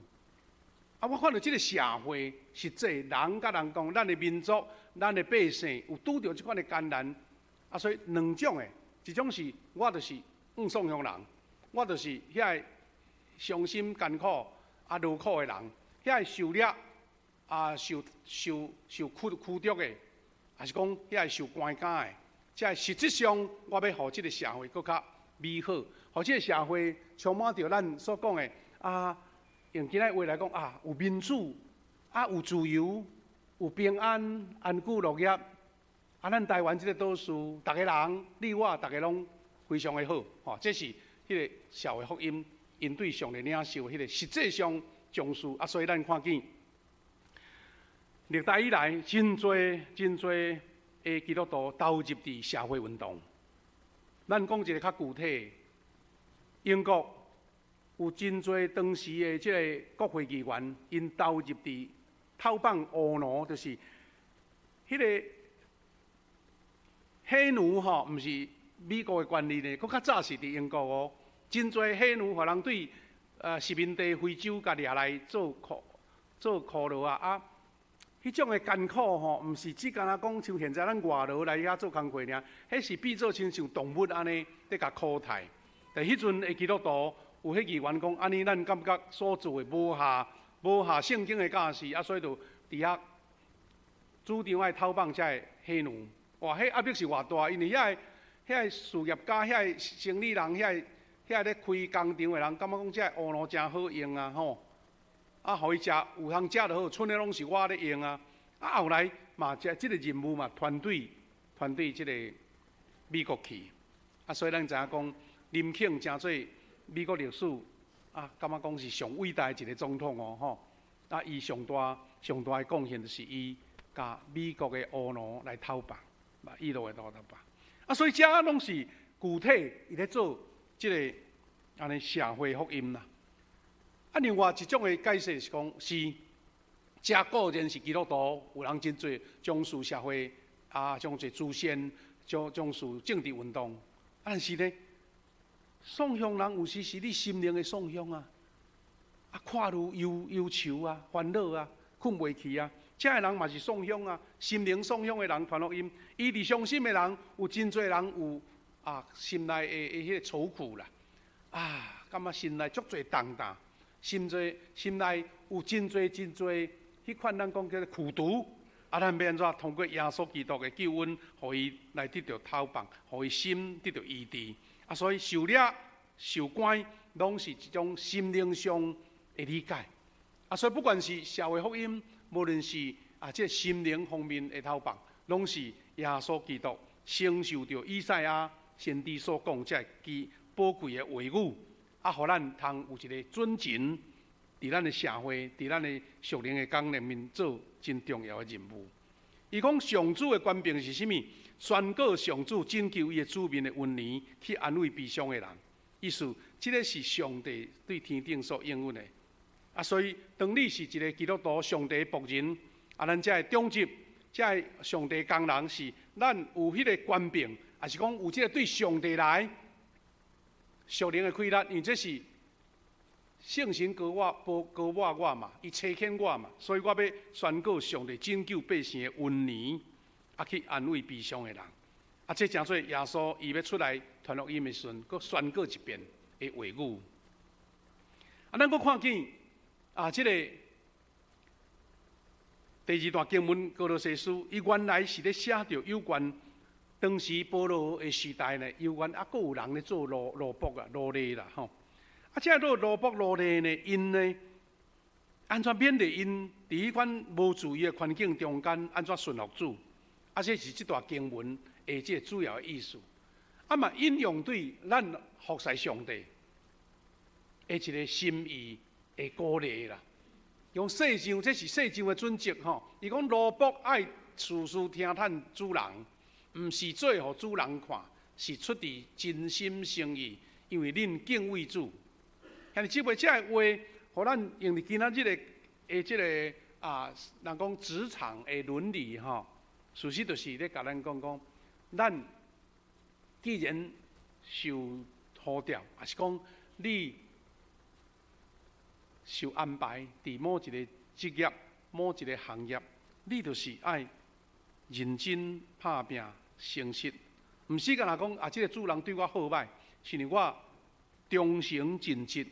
啊，我看著這个社會實際人佮人講，咱的民族、咱的百姓有拄著這款的艱難，啊，所以兩種的，一種是我就是向喪鄉人，我就是遐个傷心艱苦啊勞苦的人，遐个受掠啊受受受驅驅逐的。還是講遐个受關監的，這个實質上我欲予這个社會閣較美好，予這个社會充滿著咱所講的啊，用今仔話來講啊，有民主，啊有自由，有平安，安居樂業。啊，咱台灣這个島嶼，逐个人，你我，逐个攏非常的好，吼，這是彼个社會福音，𪜶對上帝領受彼个實際上重視啊，所以咱看見。歷代以來，真濟真濟的基督徒投入佇社會運動。咱講一个較具體，英國有真濟當時的這个國會議員，𪜶投入佇討放黑奴，就是彼个黑奴吼，毋是美國的權利呢，閣較早是佇英國哦。真濟黑奴，予人對殖民地非洲共掠來做苦做苦勞啊啊！彼種的艱苦吼，毋是只干焦講像現在咱外勞來遐做工課爾，彼是變做親像動物按呢，咧共苦待。但彼陣的基督徒有彼議員講，按呢咱感覺所做的無合無合聖經的教示，啊，所以就佇遐主張愛討放這个黑奴。哇，彼壓迫是偌大，因為遐个遐个事業家、遐个生理人、遐个遐咧開工廠的人，感覺講這个黑奴誠好用啊，吼。啊，予伊食有通食就好，賰的攏是我咧用啊。啊，後來嘛，這這个任務嘛，團隊團隊這个美國去。啊，所以咱知影講，林肯成做美國歷史啊，感覺講是上偉大的一個總統哦，吼。啊，伊上大上大的貢獻就是伊共美國的烏奴來討放，把伊路的討放。啊，所以這攏是具體伊咧做這个按呢社會福音啦。啊，另外一種的解釋是講，是這固然是基督徒，有人真濟從事社會啊，從事慈善，從事政治運動，但是呢，喪鄉人有時是你心靈的喪鄉啊，啊，看愈憂憂愁啊，煩惱啊，睏袂去啊，這个人嘛是喪鄉啊，心靈喪鄉的人傳福音，伊佇傷心的人有真濟人有啊，心內的彼個愁苦啦，啊，感覺心內足濟重擔，心濟心內有真濟真濟彼款咱講叫做苦毒，啊，咱欲按怎通過耶穌基督的救恩，予伊來得著討放，予伊心得著醫治。啊，所以受掠、受關，攏是一種心靈上的理解。啊，所以不管是社會福音，無論是啊，這个心靈方面的討放，攏是耶穌基督承受著以賽亞先知所講這个寶貴的話語，啊，予咱通有一个準繩，佇咱的社會，佇咱的屬靈的工裡面做真重要的任務。伊講上主的權柄是啥物？宣告上主拯救伊的子民的恩年，去安慰悲傷的人。意思，這个是上帝對天頂所應允的。啊，所以當你是一个基督徒，上帝的僕人，啊，咱這个長執，這个上帝工人是，咱有彼个權柄，抑是講有這个對上帝來屬靈的氣力，因為這是聖神膏我，膏膏抹我嘛，伊差遣我嘛，所以我欲宣告上帝拯救百姓的恩年，啊，去安慰悲傷的人。啊，這成做耶穌伊欲出來傳福音的時陣，閣宣告一遍的話語。啊，咱閣看見啊，這个第二段經文歌羅西書，伊原來是咧寫著有關當時保羅的時代呢，猶原猶閣有人咧做奴僕啊、奴隸啦，吼。啊，這个做奴僕奴隸呢，𪜶呢，按怎勉勵𪜶佇彼款無自由的環境中間，按怎順服主？啊，這是這段經文的這个主要的意思。啊嘛，引用對咱服侍上帝的一个心意的鼓勵啦。用世上，這是世上的準則吼。伊講奴僕愛事事聽趁主人，毋是做予主人看，是出自真心誠意，因為恁敬畏主。兄弟姊妹，這个話，予咱用佇今仔日的的這个啊，人講職場的倫理吼，事實就是咧共咱講講，咱既然受呼召，抑是講你受安排佇某一個職業、某一個行業，你就是愛認真拍拚、誠實，毋是干焦講啊，這个主人對我好䆀，是因為我忠誠盡職，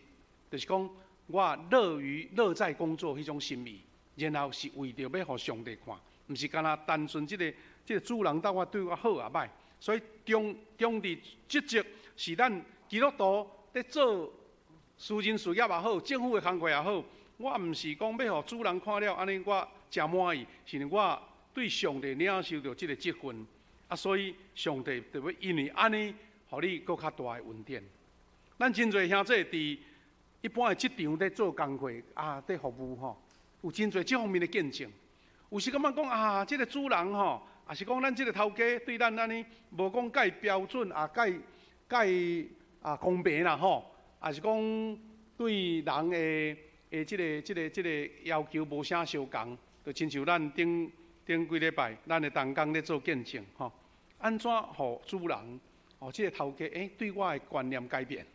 就是講我樂於樂在工作彼種心意，然後是為著欲予上帝看，毋是干焦單純這个主人對我對我好抑䆀。所以忠忠佇職責是咱基督徒咧做私人事業也好，政府的工課也好，我毋是講欲予主人看了按呢我誠滿意，是因為我對上帝領受著這个職分，啊，所以上帝就欲因為按呢，予你閣較大的恩典。咱真濟兄弟佇一般的職場咧做工課啊，佇服務吼，有真濟這方面的見證。有時感覺講啊，這个主人吼，抑是講咱這个頭家對咱按呢，無講蓋標準啊，蓋蓋啊公平啦吼，抑是講對人的的這个要求無啥相仝，就親像咱頂頂幾禮拜，咱的同工咧做見證吼，按怎予主人哦，這个頭家對我的觀念改變，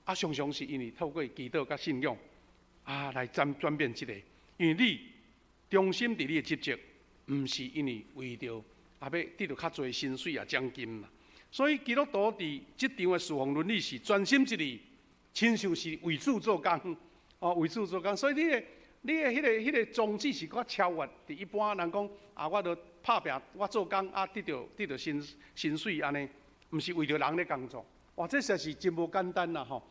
啊，常常是因為透過祈禱佮信仰啊來轉轉變這个，因為你忠心佇你的職責，毋是因為為著啊欲得著較濟薪水啊獎金啦，所以基督徒佇職場的事奉倫理是專心一意，親像是為主做工，哦，為主做工，所以你的彼个宗旨是閣超越佇一般人講啊，我著拍拚，我做工啊，得著薪水按呢，毋是為著人咧工作，哇，這實在是真無簡單啦吼。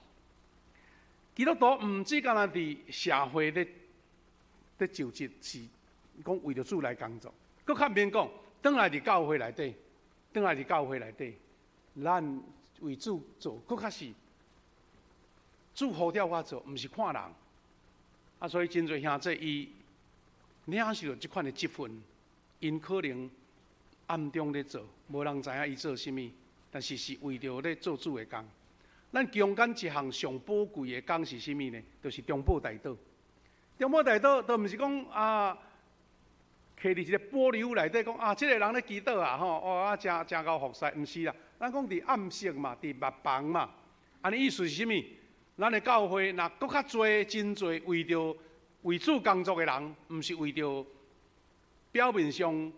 基督徒毋只干焦佇社會咧咧就職，是講為著主來工作，閣較免講，轉來佇教會內底，轉來佇教會內底，咱為主做，閣較是主呼召我做，毋是看人。啊，所以真濟兄弟伊領受這款的職分，𪜶可能暗中咧做，無人知影伊做啥物，但是是為著咧做主的工。咱中間一項上寶貴的工是啥物呢？就是中保代禱。中保代禱，都毋是講啊，徛佇一个玻璃屋內底講啊，這个人咧祈禱啊，吼，哦啊，誠誠𠢕服侍，毋是啦。咱講佇暗室嘛，佇密房嘛，按呢意思是啥物？咱的教會若閣較濟，真濟為著為主工作的人，毋是為著表面上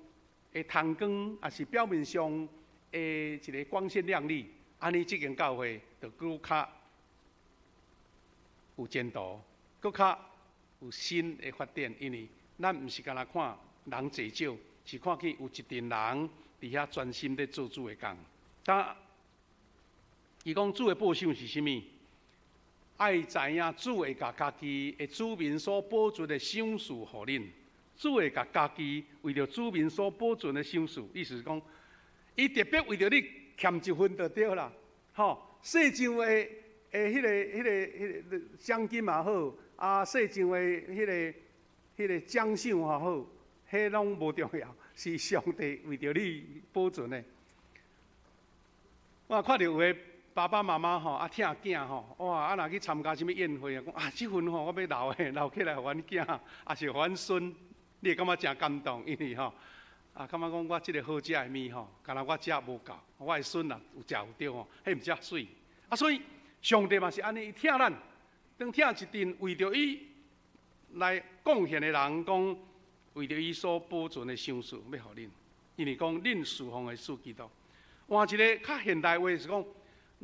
的通光，抑是表面上的一个光鮮亮麗，按呢這間教會就閣較有前途，閣較有新的發展，因為咱毋是干焦看人濟少，是看見有一陣人佇遐專心咧做主的工。但伊講主的報賞是啥物？愛知影主會共家己的子民所保存的賞賜予恁，主會共家己為著子民所保存的賞賜，意思是講，伊特別為著你欠一份就對啦，吼，世上的的彼个、彼个、彼个獎金也好，啊，世上的彼个、彼个獎賞也好，彼攏無重要，是上帝為著你保存的。我看著有的爸爸媽媽吼，啊，疼囝吼，哇，啊，若去參加啥物宴會啊，講啊，這份吼我欲留的，留起來予阮囝，抑是予阮孫，你會感覺誠感動，因為吼，啊，感覺講我這个好食的物吼，干焦我食無夠，我的孫若有食有著吼，彼毋才媠。啊，所以上帝嘛是按呢，伊疼咱，當疼一陣為著伊來貢獻的人，講為著伊所保存的賞賜，欲予恁，因為講恁侍奉的主基督。換一个較現代話是講，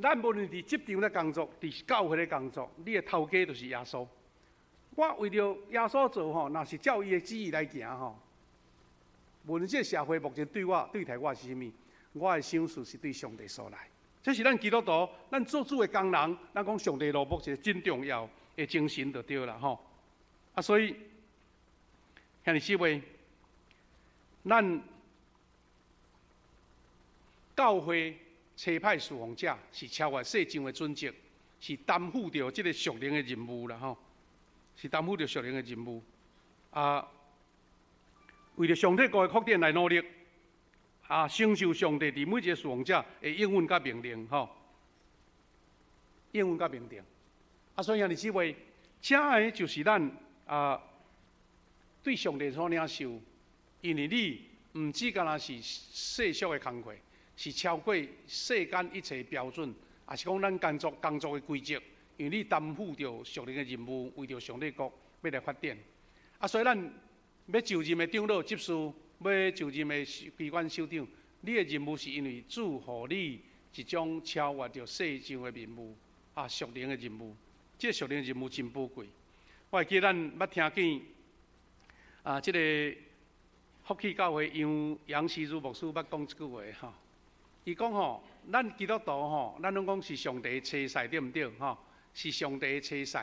咱無論佇職場咧工作，佇教會咧工作，你的頭家就是耶穌。我為著耶穌做吼，若是照伊的旨意來行吼，無論這个社會目前對我對待我是啥物，我的賞賜是對上帝所來。這是咱基督徒，咱做主的工人，咱講上帝奴僕一个真重要的精神就對啦吼。啊，所以兄弟姊妹，咱教會差派侍奉者是超越世上的準則，是擔負著這个屬靈的任務啦吼，是擔負著屬靈的任務。啊，為著上帝國的擴展來努力，啊，承受上帝佇每一个侍奉者的應允佮命令吼，應允佮命令。啊，所以兄弟姊妹，這个就是咱啊對上帝所領受，因為你毋只干焦是世俗的工課，是超過世間一切標準，抑是講咱工作工作的規則，因為你擔負著屬靈的任務，為著上帝國欲來發展。啊，所以咱欲就任的長老執事，欲就任的機關首長，你的任務是因為主予你一種超越著世上的任務，啊，屬靈的任務。這個屬靈的任務真寶貴。我會記咱捌聽見啊，這個福氣教會楊楊錫如牧師捌講這句話吼。伊講吼，咱基督徒吼，咱攏講是上帝的差使，對毋對？吼，是上帝的差使。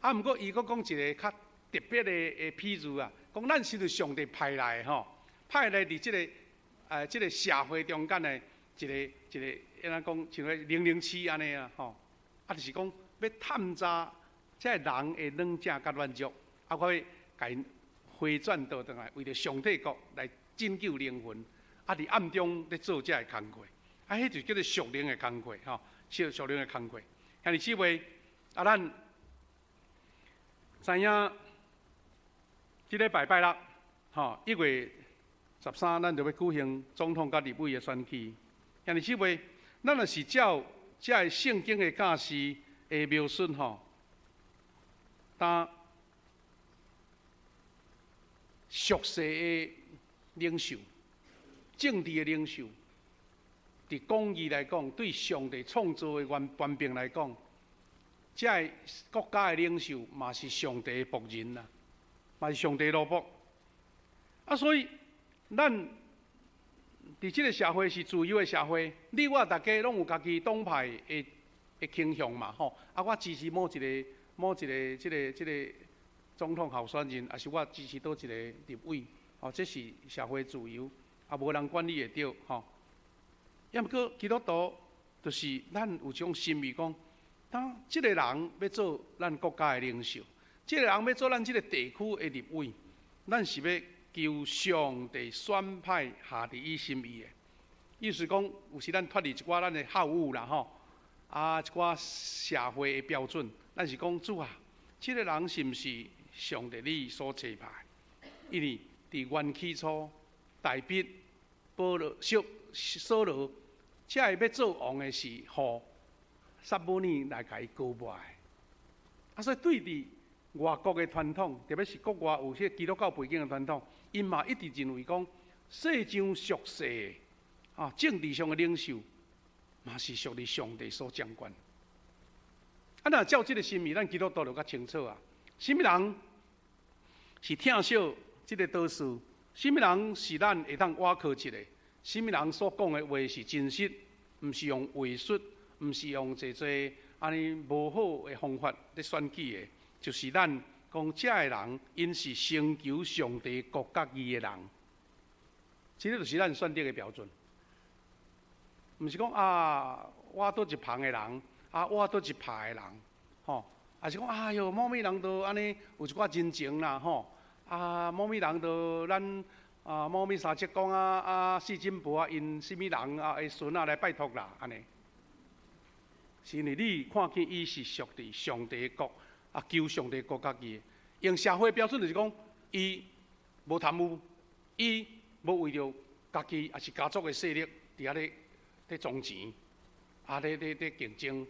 啊，毋過伊閣講一个較特別的譬喻啊，講咱是上帝派來的吼，派來佇這个這个社會中間的一个一个，按怎講，像個007按呢啊，吼，啊，就是講欲探查這个人的軟正佮軟弱，啊，閣欲共𪜶回轉倒轉來，為著上帝國來拯救靈魂。啊！佇暗中咧做這个工課，啊，彼就叫做屬靈的工課，吼，屬屬靈的工課。兄弟姊妹，啊，咱知影這禮拜拜六，吼，1月13，咱就欲舉行總統佮立委的選舉。兄弟姊妹，咱若是照這个聖經的教示的描述，吼，當屬世的領袖。政治的領袖，佇廣義來講，對上帝創造的原權柄來講，這个國家的領袖嘛是上帝的僕人啦，嘛是上帝奴僕。啊，所以咱佇這个社會是自由的社會，你我大家攏有家己黨派的的傾向嘛，吼。啊，我支持某一个某一个這个這个總統候選人，抑是我支持佗一个立委，吼，這是社會自由。啊，無人管你會著吼。抑毋過基督徒就是咱有這種心意，講當這個人欲做咱國家的領袖，這個人欲做咱這個地區的立委，咱是欲求上帝選派合佇伊心意的。意思講，有時咱脫離一寡咱的好惡啦吼，啊一寡社會的標準，咱是講主啊，這個人是毋是上帝你所差派？因為佇原起初，大衛、保羅、掃掃羅，這个欲做王的是予撒母耳來共伊膏抹的。啊，所以對佇外國的傳統，特別是國外有些基督教背景的傳統，𪜶嘛一直認為講，世上屬世的啊，政治上的領袖，嘛是屬於上帝所掌管。啊，若照這個心意，咱基督徒就較清楚啊。啥物人是疼惜這個導師？啥物人是咱會當倚靠一個？啥物人所講的話是真實，毋是用話術，毋是用濟濟按呢無好的方法咧選舉的，就是咱講這个人，𪜶是成就上帝國佮義的人。這个就是咱選擇的標準。毋是講啊，我佗一旁的人，啊，我佗一派的人，吼，抑是講哎喲，某物人都按呢有一寡人情啦，吼，啊，某物人都咱啊，某物三叔公啊，啊，四珍婆啊，𪜶啥物人啊，的孫仔來拜託啦，按呢。是因為你看見伊是屬佇上帝的國，啊，求上帝國家己的。用社會標準就是講，伊無貪污，伊無為著家己抑是家族的勢力佇遐咧咧裝錢，啊咧咧咧競爭，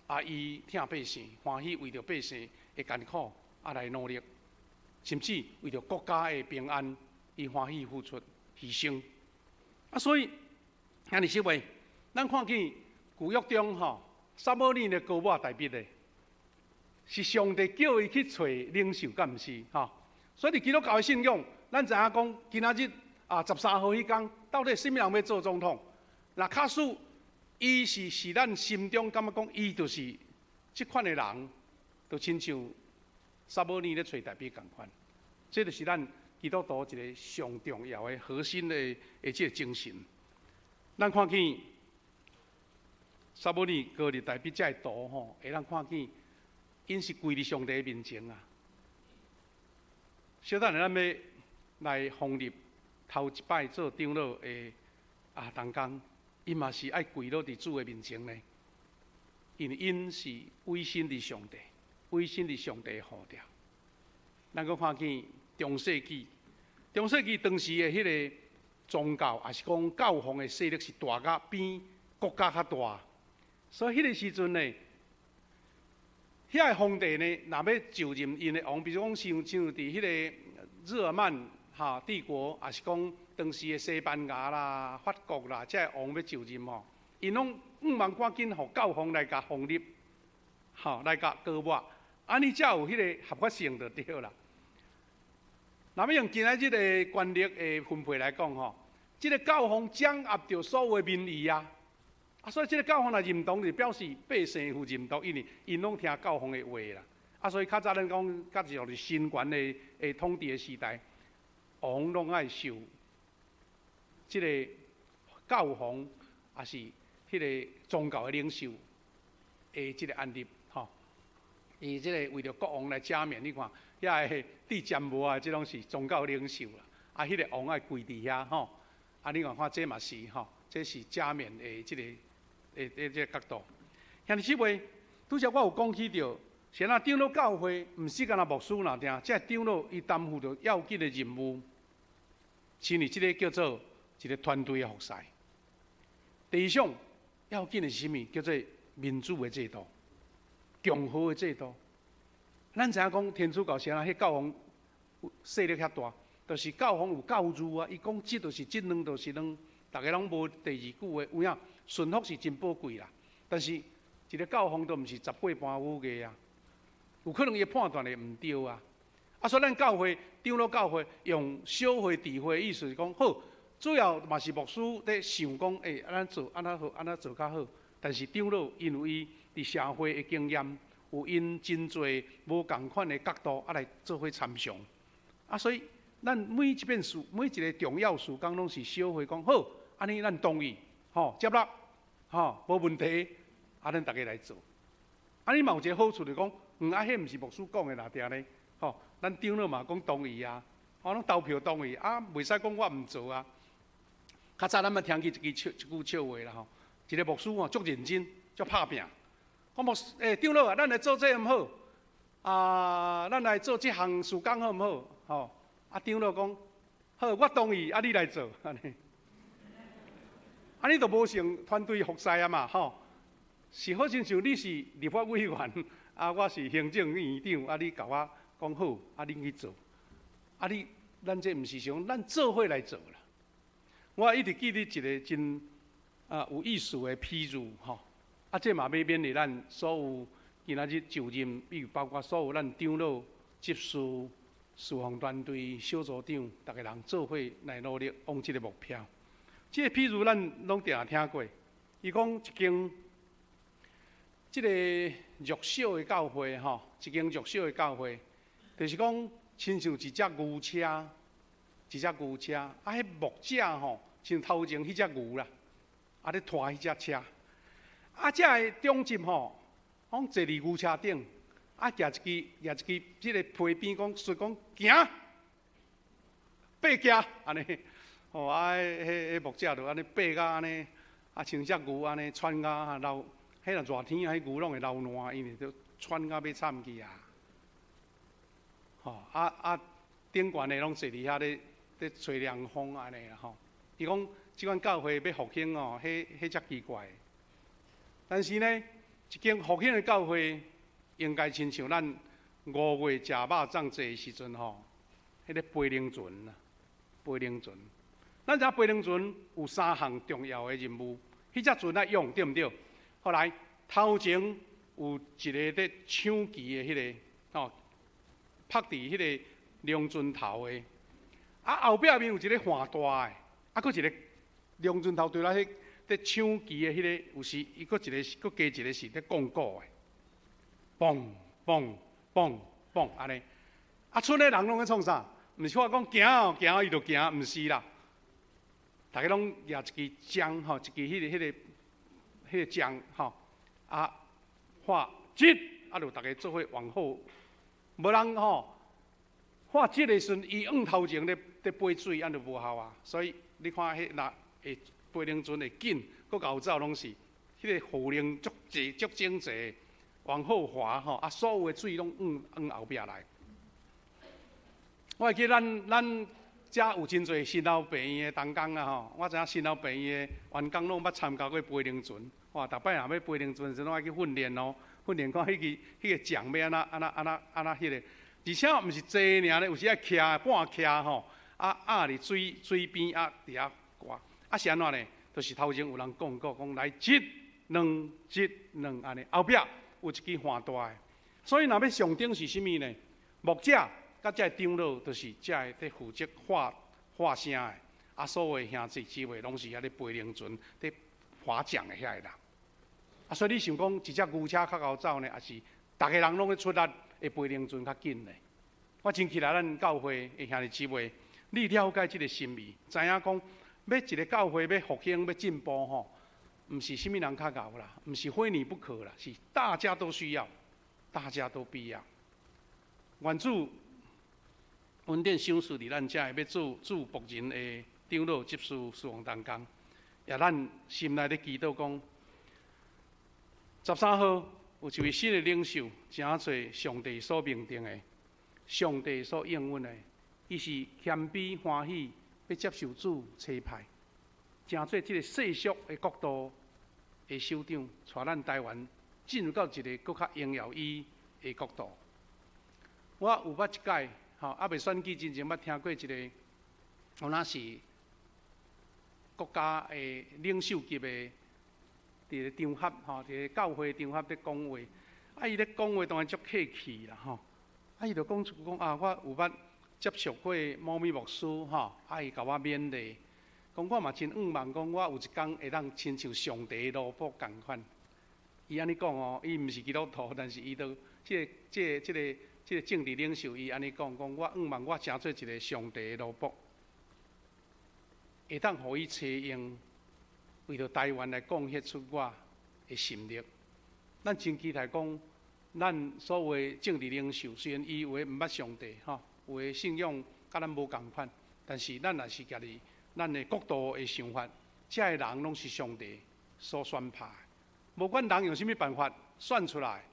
啊伊疼百姓，歡喜為著百姓的艱苦啊來努力，甚至為著國家的平安，伊歡喜付出犧牲。啊，所以，兄弟姊妹，咱看見舊約中吼，撒母耳的膏抹大衛的，是上帝叫伊去揣領袖，敢毋是？吼，所以佇基督教的信仰，咱知影講，今仔日啊13號彼工，到底啥物人欲做總統？若假使伊是咱心中感覺講，伊就是這款的人，就親像撒母耳咧揣大衛仝款。這就是咱基督徒一個上重要的核心的這個精神。咱看見撒母耳膏立大衛這个圖吼，會當看見，𪜶是跪佇上帝面前啊。小等下咱欲來封立頭一擺做長老的啊，同工，伊嘛是愛跪落佇主的面前呢。因為𪜶是委身佇上帝，委身佇上帝的呼召。咱閣看見中世紀，中世紀當時的彼個宗教，抑是講教皇的勢力是大甲比國家較大，所以彼個時陣呢，遐個皇帝呢，若欲就任𪜶的王，比如講像佇彼個日耳曼哈帝國，抑是講當時的西班牙啦、法國啦，這个王欲就任吼，𪜶攏向望趕緊予教皇來共封立，吼來共膏抹，按呢才有彼個合法性就對啦。若欲用今仔日的權力的分配來講吼，這个教皇掌握著所有的民意啊，啊，所以這个教皇若認同，就表示百姓有認同，因為𪜶攏聽教皇的話啦。啊，所以較早咱講，較就是神權的統治的時代，王攏愛受這个教皇，抑是彼个宗教的領袖的這个按立，吼。伊這个為著國王來加冕，你看遐个戴氈帽啊，這攏是宗教領袖啦。啊，彼个王愛跪佇遐，吼。啊，你看看這嘛是吼，這是加冕的這个的這个角度。兄弟姊妹，拄才我有講起著，是按怎長老教會，毋是干焦牧師爾定，這个長老伊擔負著要緊的任務，是因為這个叫做一個團隊的服侍。第二項要緊的是啥物？叫做民主的制度、共和的制度。咱知影講天主教是按怎，彼教皇勢力遐大，就是教皇有教諭啊，伊講一就是一，兩就是兩，逐家攏無第二句話。有影順服是真寶貴啦，但是一個教皇都毋是十八般武藝啊，有可能伊判斷會毋對啊。啊，所以咱教會長老教會用小會智慧，意思是講好，主要嘛是牧師咧想講，欸，按怎做，按怎好，按怎做較好。但是長老因為伊佇社會的經驗，有𪜶真濟無仝款的角度啊來做伙參詳。啊，所以咱每一遍事，每一个重要事工攏是小會講好，按呢咱同意，吼，接納，吼，無問題，啊，咱逐家來做。啊，你嘛有一個好處，就講，啊，彼毋是牧師講的啦，定咧，吼，咱長老嘛講同意啊，我攏投票同意，啊，袂使講我毋做啊。較早咱捌聽起一支笑一句笑話啦吼，一個牧師吼足認真，足拍拚，講牧師，長老啊，咱來做這毋好，啊，咱來做這項事工好毋好？吼，啊，長老講，好，我同意，啊，你來做，按呢，按呢就無成團隊服侍啊嘛，吼。是好親像你是立法委員，啊，我是行政院長，啊，你共我講好，啊，恁去做，啊，你，咱這毋是想咱做伙來做啦。我一直記得一個真有意思的譬喻吼，啊，這嘛欲勉勵咱所有今仔日就任，比如包括所有咱長老、執事、事奉團隊、小組長，逐个人做伙來努力往這个目標。這個譬喻咱攏定聽過，伊講一間這个弱小的教會吼，一間弱小的教會，就是講親像一隻牛車，一隻牛車，啊，彼牧者吼，像頭前彼隻牛啦，啊，咧拖彼隻車，啊，這个長執吼，講坐佇牛車頂，啊，舉一支這个皮鞭，講說講行，爬行，按呢，吼，啊，彼牧者就按呢爬甲按呢，啊，像隻牛按呢喘甲流。彼若熱天啊，彼牛攏會流汗，因為都喘甲欲慘去啊！吼啊啊，頂懸的攏坐佇遐咧吹涼風按呢啦吼。伊講這款教會欲復興哦，彼彼才奇怪。但是呢，一間復興的教會，應該親像咱5月食肉粽節的時陣吼，彼个飛龍船啊，飛龍船。咱知影飛龍船有三項重要的任務，彼隻船愛用對毋對？後來頭前有一个咧搶旗的彼个吼，拍佇彼个龍船頭的，啊後壁面有一个帆大的，啊閣一个龍船頭對啦，彼咧搶旗的彼个有時伊閣一个閣加一个是咧講鼓的，嘣嘣嘣嘣按呢，啊賰的人攏咧創啥？毋是我講行哦行，伊就行，毋是啦，逐家攏舉一支杖吼，一支彼个杖吼，啊，喊直，啊，就逐家做伙往後，無人吼，喊直的時陣，伊往頭前咧飛水，按就無效啊。所以你看，彼若會飛龍船會緊，閣𠢕走攏是，彼个號令足濟足整齊，往後劃吼，啊，所有的水攏往後壁來。我會記咱遮有真濟新老病院的同工啊吼，我知影新老病院的員工攏捌參加過飛龍船，哇，逐擺若欲飛龍船時陣，攏愛去訓練哦，訓練看彼个槳欲按怎按怎按怎按怎彼个，而且毋是坐爾咧，有時愛徛半徛吼，啊壓佇水邊啊佇遐掛，啊是按怎呢？就是頭前有人講過，講來一、兩、一、兩按呢，後壁有一支帆大的，所以若欲上頂是啥物呢？牧者佮這个長老，就是這个佇負責喊喊聲的，啊，所有兄弟姊妹攏是遐咧飛龍船、咧划槳的遐个人。啊，所以你想講一隻牛車較𠢕走呢，抑是逐个人攏咧出力會飛龍船較緊呢？我真期待咱教會的兄弟姊妹，你了解這个心意，知影講欲一个教會欲復興、欲進步吼，毋是啥物人較𠢕啦，毋是非你不可啦，是大家都需要，大家都必要。願主恩典賞賜佇咱遮的欲做主僕人的長老、執事、事奉同工，也咱心內咧祈禱講，13號有一位新的領袖，成做上帝所命定的，上帝所應允的，伊是謙卑歡喜，欲接受主差派，成做這个世俗的國度的首長，帶咱台灣進入到一个閣較榮耀伊的國度。我有捌一擺，吼，猶未選舉之前，捌聽過一个，有若是國家的領袖級的，佇个場合，吼，佇個教會場合咧講話，啊，伊咧講話當然足客氣啦，吼，啊，伊就講出講啊，我有捌接觸過某咪牧師，吼，啊，伊共我勉勵，講我嘛真向望，講我有一工會當親像上帝的奴僕仝款。伊按呢講哦，伊毋是基督徒，但是伊都這個政治領袖，伊按呢講，講我向望我成做一个上帝的奴僕，會當予伊差用，為著台灣來貢獻出我的心力。咱真期待講，咱所有的政治領袖，雖然伊有的毋捌上帝吼，有的信仰佮咱無仝款，但是咱也是家己咱的國度的想法，這个人攏是上帝所選派，無管人用啥物辦法選出來，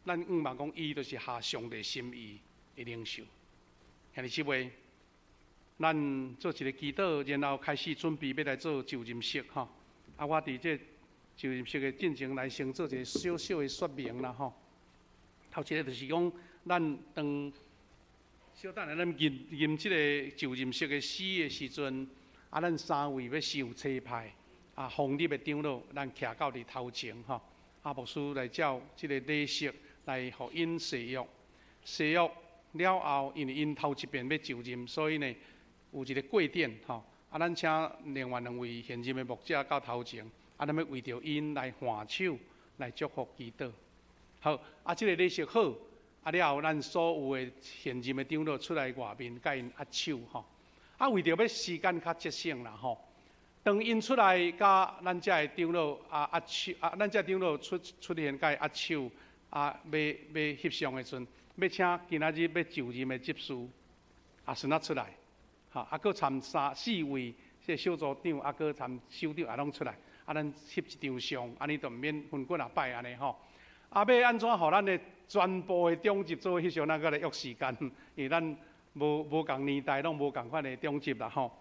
咱向望講伊就是合上帝心意的領袖。兄弟姊妹，咱做一个祈禱，然後開始準備欲來做就任式吼。啊，我佇這就任式的進前來先做一個小小的說明啦吼。頭一个就是講，咱當小等下咱吟吟這个就任式的詩的時陣，啊，咱三位欲受差派，啊，封立的長老，咱徛到佇頭前吼。啊，牧師來照這个禮式來予𪜶誓約，誓約了後，因為𪜶頭一遍欲就任，所以呢有一个過典吼。啊，咱請另外兩位現任的牧者到頭前，啊，咱欲為著𪜶來換手來祝福祈禱。好，啊，這个禮式好，啊了後，咱所有的現任的長老出來外面，佮𪜶握手吼。啊，為著欲時間較節省啦吼，當𪜶出來佮咱遮的長老啊握手，啊，咱遮長老出出現佮伊握手，啊，欲欲翕相的時陣，欲請今仔日欲就任的執事啊，孫仔出來，吼，啊，閣參三四位這个小組長，啊，閣參首長也攏出來，啊，咱翕一張相，按呢就毋免分幾若擺按呢吼。啊，欲按怎予咱的全部的長執做翕相，咱閣來約時間，因為咱無無仝年代，攏無仝款的長執啦吼。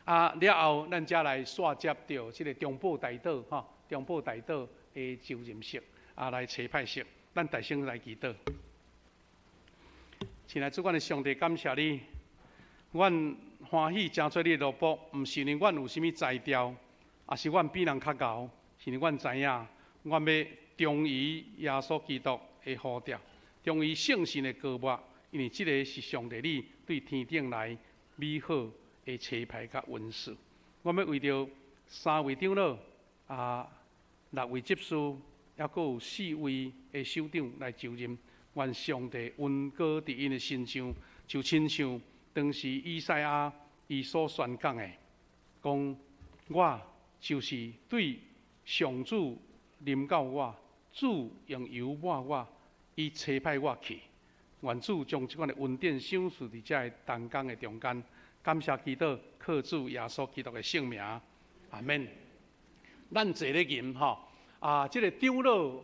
啊，了後咱才來紲接著這个中保代禱吼，中保代禱的就任式，啊，來差派式，咱大聲來祈禱。親愛主，阮的上帝，感謝你，阮歡喜成做你的奴僕，毋是因為阮有啥物才調，抑是阮比人較𠢕，是因為阮知影，阮欲忠於耶穌基督的呼召，忠於聖神的膏抹，因為這个是上帝你對天頂來美好的差派佮恩賜。阮欲為著三位長老啊，六位執事，抑閣有四位的首長來就任，願上帝恩膏佇𪜶的身上，就親像當時以賽亞伊所宣講的，講我就是對上主臨到我，主用油抹我，伊差派我去。願主將這款的恩典賞賜佇遮个同工的中間。感謝祈禱，靠主耶穌基督的聖名，阿們。咱坐咧吟吼，啊，這个長老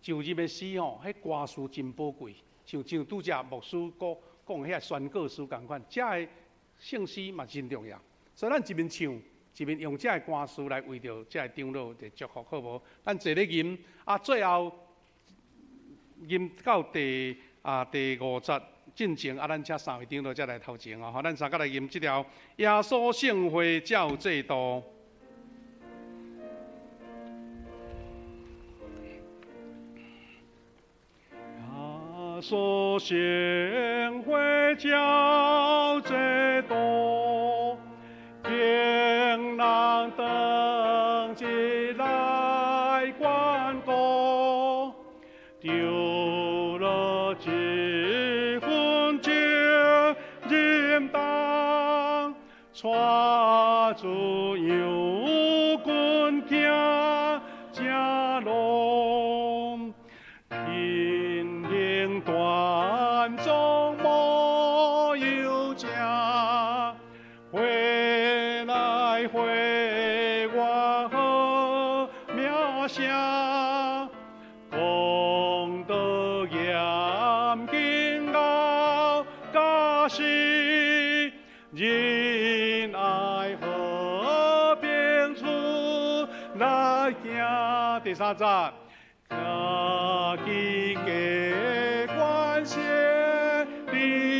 就任的詩吼，彼歌詞真寶貴，像像拄才牧師講講彼个宣告詩仝款，遮个聖詩嘛真重要。所以咱一面唱，一面用遮个歌詞來為著遮个長老來祝福，好無？咱坐咧吟，啊，最後吟到第啊第五節進前，啊，咱請三位長老才來頭前哦。咱三個來吟這條耶穌聖會才有制度。耶穌聖會才有制度，驚人當日來管顧，長老這份責任重，帶住羊群行正路，品行端莊無有正，回來回我好名聲，公道嚴謹熬家時，仁愛和平出來行。第三節，家己加關心第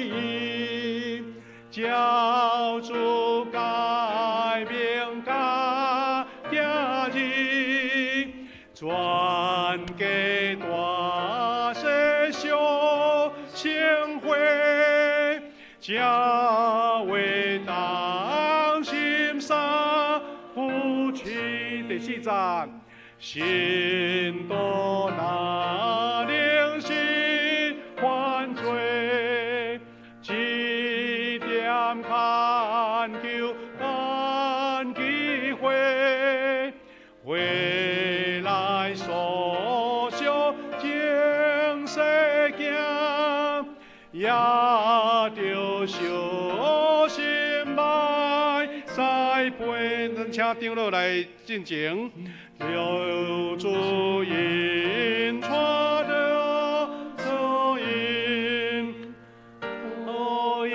一，教主改變家行日，全家大細小聖會，才會當心三夫妻。第四節，信徒若靈心犯罪，這點懇求等機會，回來訴說情也著小心莫再陪。咱请长老来进前，求主引带著主引，予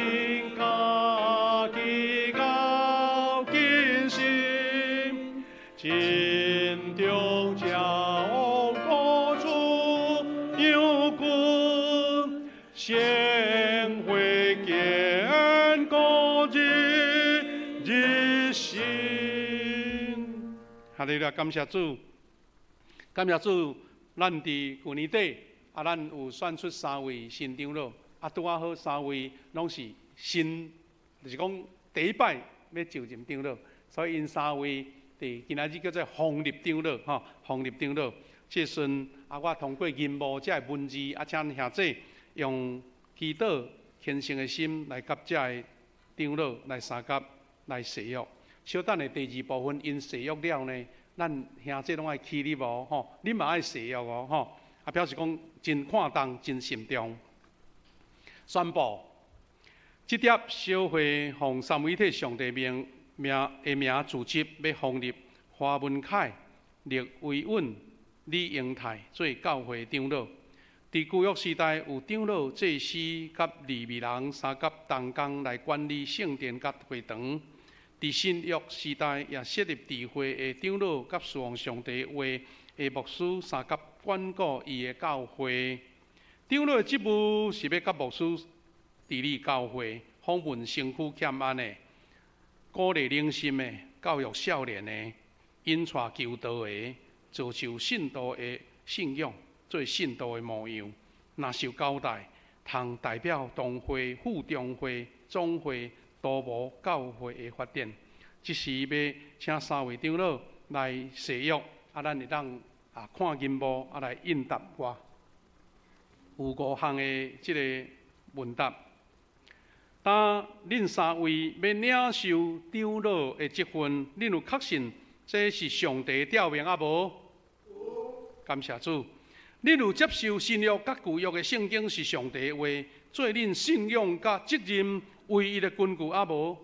𪜶家己較謹慎，盡忠照顧主羊群，成為堅固日日新。哈利路亞，感謝主，感謝主，咱佇舊年底啊，咱有選出三位新長老，啊，拄仔好三位攏是新，就是講第一擺欲就任長老，所以𪜶三位佇今仔日叫做封立長老，吼，封立長老。這時陣啊，我通過銀幕這个文字啊，請兄姊用祈禱虔誠的心來佮這个長老來相佮來誓約。小等下第二部分𪜶誓約了呢，咱兄姊攏愛起立哦，吼，恁嘛愛誓約哦，吼，啊表示講真看重、真慎重。宣布，這疊小會奉三位一體上帝名名的名組織，欲封立華文凱、酈維穩、李英泰做教會長老。佇舊約時代，有長老、祭司佮利未人相佮同工來管理聖殿佮會堂。佇新約時代，也設立智慧的長老佮侍奉上帝話的牧師相佮管顧伊的教會。長老的職務是欲佮牧師治理教會，訪問身軀欠安的，鼓勵靈心的，教育少年的，引帶求道的，造就信徒的信仰，做信徒的模樣。若受交代，通代表同會、副中會、總會。督謀教會的發展，這時欲請三位長老來誓約，啊，咱會當啊看銀幕啊來應答我。有五項的這个問答。當恁三位欲領受長老的職分，恁有確信這是上帝調命啊無？感謝主。恁有接受新約佮舊約的聖經是上帝的話，做恁信仰佮責任唯一的根據啊無？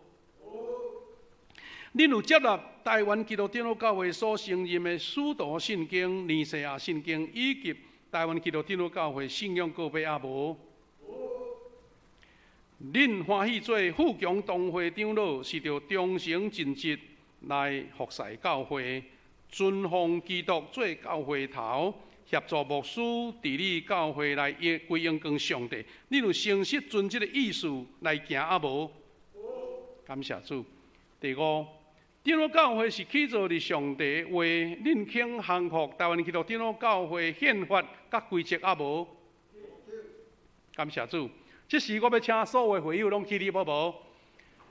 恁有接納台灣基督長老教會所承認的使徒信經、尼西亞信經以及台灣基督長老教會信仰告白啊無？恁歡喜做富強同會長老，是著忠誠盡職來服侍教會，尊奉基督做教會頭，協助牧師治理教會來歸榮光上帝。恁有誠實遵這个意思來行啊無？感謝主。第五，長老教會是起造佇上帝的話，恁肯降服台灣基督長老教會憲法佮規則啊無？感謝主。這時我欲請所有會友攏起立好無？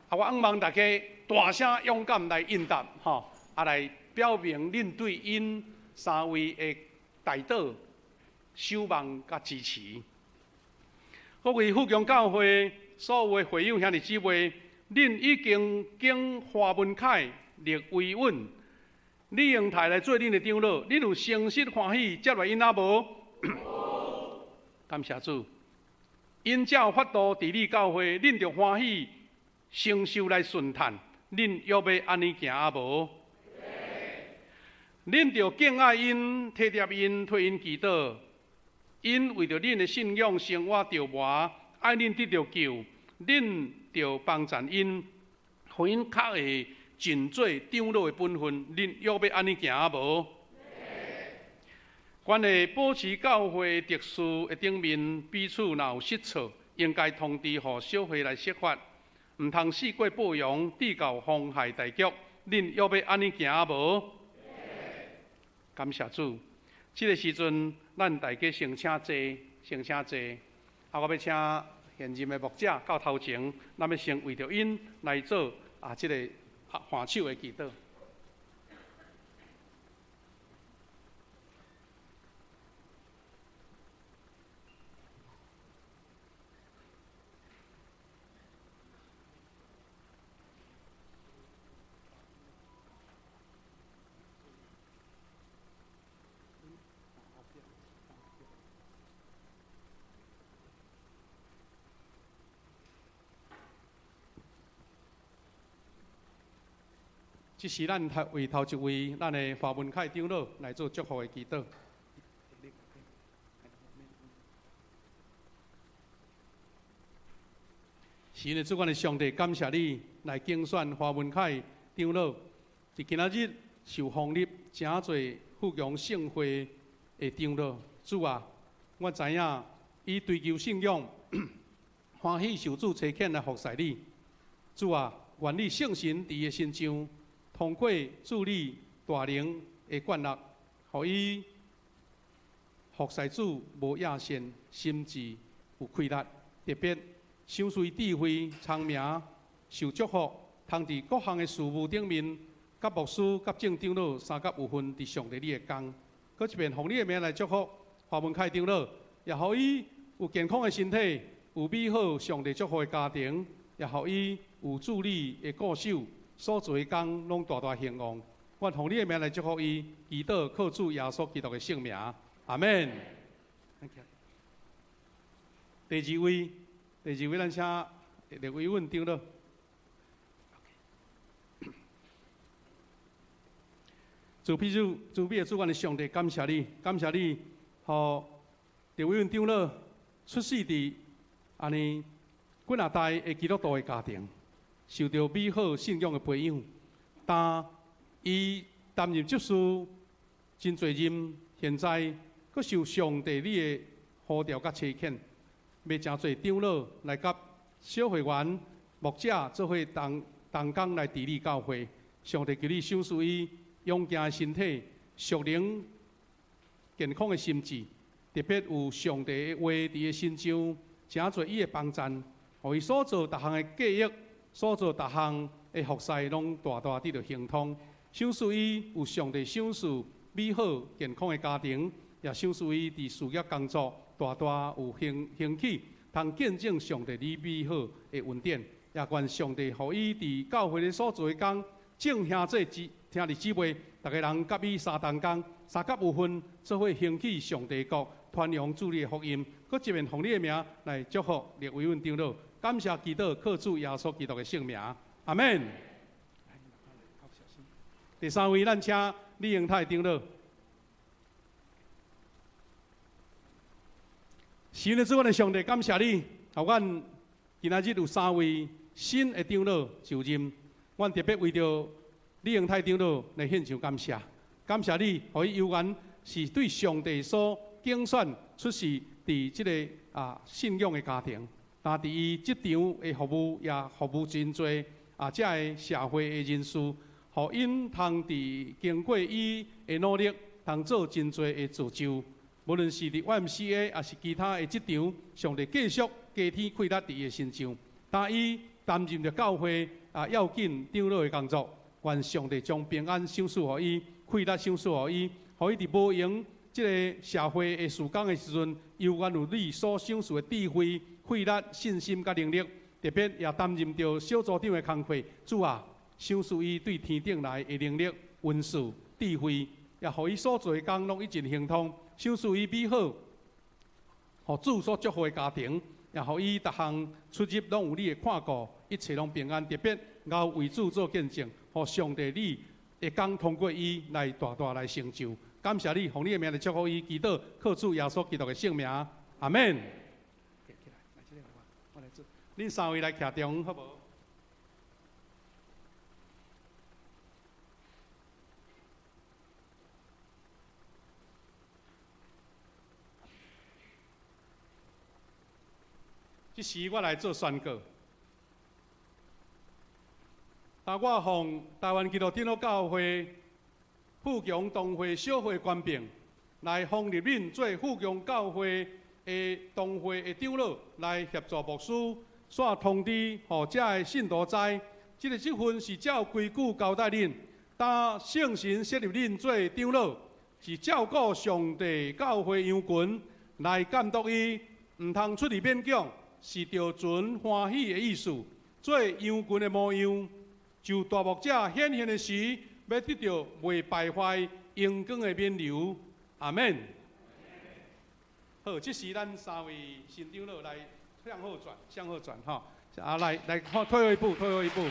啊，我向望大家大聲勇敢來應答，吼，啊來表明恁對𪜶三位的代禱、守望佮支持。各位富強教會所有的會友兄弟姊妹，恁已經經華文凱、酈維穩、李英泰來做恁的長老，恁有誠實歡喜接納𪜶啊無？感謝主。𪜶照法度治理教會，恁著歡喜承受來順趁，恁約欲按呢行啊無？恁著敬愛𪜶、體貼𪜶、替𪜶祈禱，𪜶為著恁的信仰生活著磨，愛恁得著救，恁著幫贊𪜶，予𪜶較會盡做長老的本分，恁約欲按呢行啊無？關於保持教會秩序的頂面，彼此若有失措，應該通知予小會來釋法，毋通四過報揚，致到妨害大局。恁約欲按呢行啊無？感謝主，這个時陣，咱大家先請坐，先請坐。啊，我欲請現任的牧者到頭前，咱欲先為著𪜶來做啊，這个換手的祈禱。這是咱頭為頭一位，咱的華文凱長老來做祝福的祈禱。是的，主，阮的上帝，感謝你來揀選華文凱長老，佇今仔日受封立，成做富強聖會的長老。主啊，我知影伊追求信仰，歡喜受主差遣來服侍你。主啊，願你聖神佇伊的身上，通過主你大能的權力，予伊服侍主無厭倦，心志有氣力，特別賞賜伊智慧、聰明、受祝福，通佇各項的事務頂面，佮牧師、佮眾長老相佮有份佇上帝你的工。閣一遍奉你的名來祝福華文凱長老，也予伊有健康的身體，有美好上帝祝福的家庭，也予伊有主你的顧守，所做的工攏大大興旺。我奉你的名來祝福伊，祈禱靠主耶穌基督的聖名，阿們。第二位，第二位，咱請劉維穩長老。慈悲主，慈悲的主，阮的上帝，感謝你，感謝你，予劉維穩長老出世佇按呢幾若代的基督徒的家庭，受著美好信仰的培養。但伊擔任執事真濟任，現在閣受上帝你的呼召佮差遣，欲成做長老來佮小會員、牧者做伙同同工來治理教會。上帝求你賞賜伊勇健的身體、屬靈健康的心智，特別有上帝的話佇伊身上，成做伊的幫贊，予伊所做逐項的計劃、所做逐項的服侍，攏大大得著亨通。賞賜伊有上帝賞賜美好健康的家庭，也賞賜伊佇事業工作大大有興興起，通見證上帝你美好的恩典。也願上帝予伊佇教會裡所做的工，眾兄弟姊兄弟姊妹，逐家人佮伊相同工，相佮有份，做伙興起上帝國，傳揚主你的福音。閣一遍奉你的名來祝福列維穩長老，感謝祈禱，靠主耶穌基督的聖名，阿們。第三位，咱請李英泰長老。神的主，阮的上帝，感謝你，予阮今仔日有三位新的長老就任，阮特別為著李英泰長老來獻上感謝，感謝你，予伊有緣是對上帝所揀選出世佇這个信仰的家庭，但佇伊職場的服務也服務真濟這个社會的人士，予𪜶通佇經過伊的努力，通做真濟的造就。無論是佇 YMCA，抑是其他的職場，上帝繼續加添氣力佇伊的身上。當伊擔任著教會要緊長老的工作，願上帝將平安賞賜予伊，氣力賞賜予伊，予伊佇無閒這个社會的事工的時陣，猶原有你所賞賜的智慧、氣力、信心佮能力。特別也擔任著小組長的工課，主啊，賞賜伊對天頂來的能力、恩賜、智慧，也予伊所做的工攏一盡亨通。賞賜伊美好，予主所祝福的家庭，也予伊逐項出入攏有你的看顧，一切攏平安。特別𠢕為主做見證，予上帝你的工通過伊來大大來成就。感謝你，奉你的名來祝福伊，祈禱靠主耶穌基督的聖名，阿們。恁三位來徛中好無？這時我來做宣告。當我奉台灣基督長老教會富強同會小會權柄來封立恁做富強教會的同會的長老，來協助牧師，煞通知予遮的信徒知，這个職分是照規矩交代恁。當聖神設立恁做長老，是照顧上帝教會羊群，來監督伊，毋通出去勉強，是著存歡喜的意思，做羊群的模樣。就大牧者顯現的時，欲得著袂敗壞榮光的冕旒。阿們。好，這時咱三位新長老來向後轉，向後轉吼。啊，來來，退後一步，退後一步。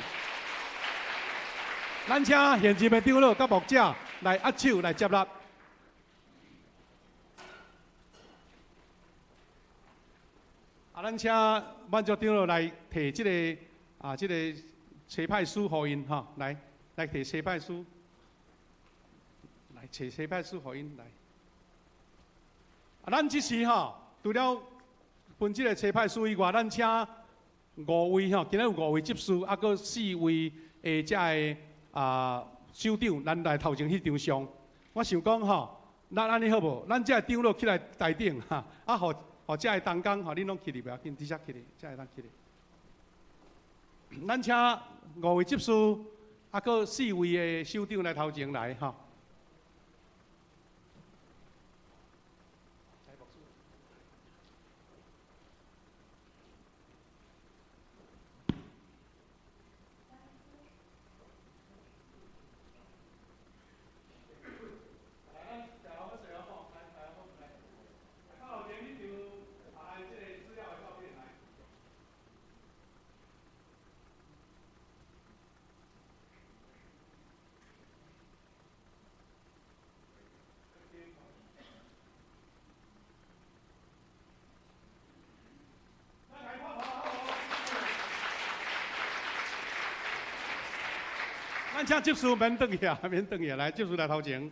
咱请现任的长老佮牧者来握手来接纳。啊，咱请满足长老来提这个啊，这个差派书予𪜶吼，来来提差派书，来提差派书予𪜶来。啊，咱这时吼，除了分这个差派书以外，咱请五位吼，今日有五位执事，啊，阁四位的遮个啊首长，咱来头前翕张相。我想讲吼，咱按呢好无？咱遮个长老起来台顶哈，啊，予予遮个同工吼，恁拢起立，袂要紧，直接起立，遮会当起立。咱请五位执事，啊，阁四位的首长来头前来吼。咱请执事免转去啊，免转去啊，来执事来头前，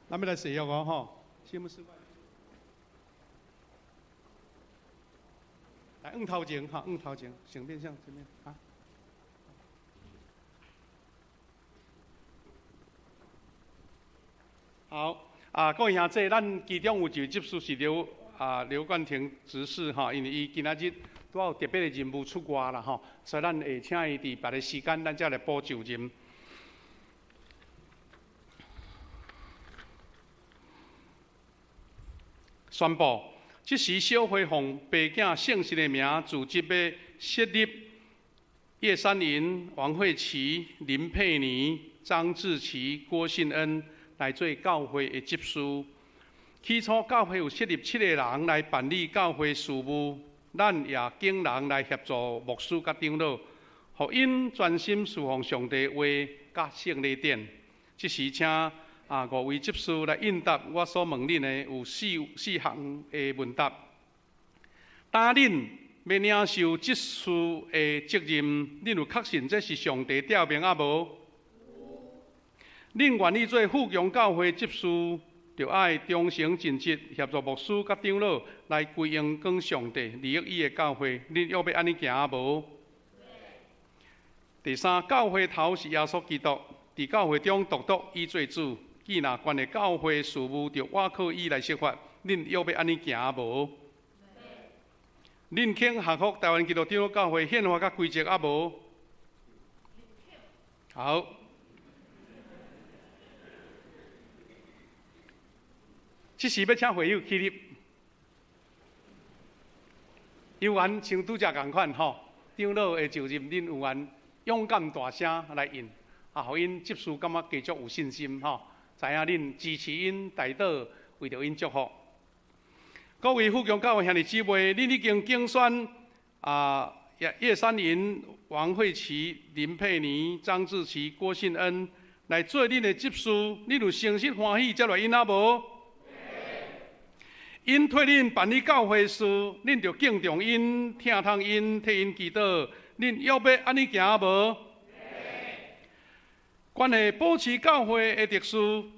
咱欲来誓约哦吼。来，往头前吼，往头前，正面相，正面啊。好，啊，各位兄弟，咱其中有一位执事是刘啊刘冠廷执事吼，因为伊今仔日拄仔有特别的任务出外啦吼，所以咱会请伊伫别个时间，咱才来补就任。宣布，这时小会奉爸囝圣神的名，组织欲设立叶山银、王慧琪、林佩妮、张志奇、郭信恩来做教会的执事。起初教会有设立7个人来办理教会事务，咱也拣人来协助牧师佮长老，予𪜶专心侍奉上帝话佮圣礼典。这时请五位执事来应答我所问恁的有四四项的问答。当恁欲领受执事的责任，恁有确信这是上帝调命啊无？恁愿意做富强教会执事，就爱忠诚尽职，协助牧师佮长老来归荣光上帝，利益伊的教会。恁欲欲按呢行啊无？第三，教会头是耶稣基督，伫教会中独独伊做主。既若关系教会事务，就倚靠伊来设法。恁欲欲按呢行无？恁肯降服台湾基督长老教会宪法佮规则啊无？好。这时欲请会友起立，有缘像拄才仝款吼，长老的就任，恁有缘勇敢大声来应，啊，予𪜶执事感觉继续有信心吼。知影恁支持𪜶，代祷为著𪜶祝福。各位富强教会兄弟姊妹，恁已经拣选啊叶叶山银、王慧琪、林佩妮、张志奇、郭信恩来做恁的执事，恁有诚实欢喜接纳𪜶啊无？𪜶替恁办理教会事，恁著敬重𪜶、疼痛𪜶、替𪜶祈祷，恁欲欲按呢行无？关系保持教会的秩序，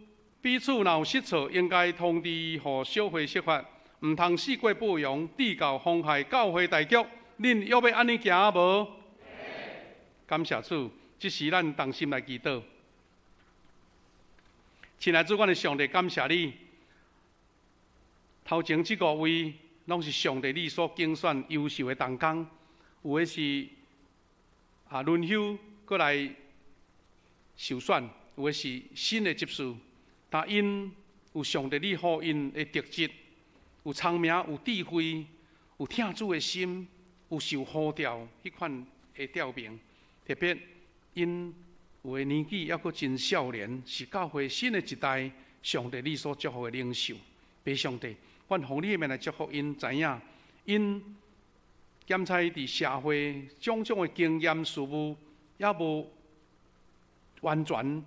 彼此若有失错，应该通知予小会释法，毋通四过褒扬，致到妨害教会大局。恁欲欲按呢行无？感谢主，这时咱同心来祈祷。亲爱主，阮的上帝，感谢你。头前这五位拢是上帝你所拣选优秀的同工，有的是轮休阁来受选，有的是新的执事，但𪜶有上帝你予𪜶的特质，有聪明，有智慧，有疼主的心，有受呼召彼款的召命。特别𪜶有的年纪犹阁真少年，是教会新的一代上帝你所祝福的领袖。父上帝，阮奉你的名来祝福𪜶，知影𪜶检查伫社会种种的经验事务，犹无完全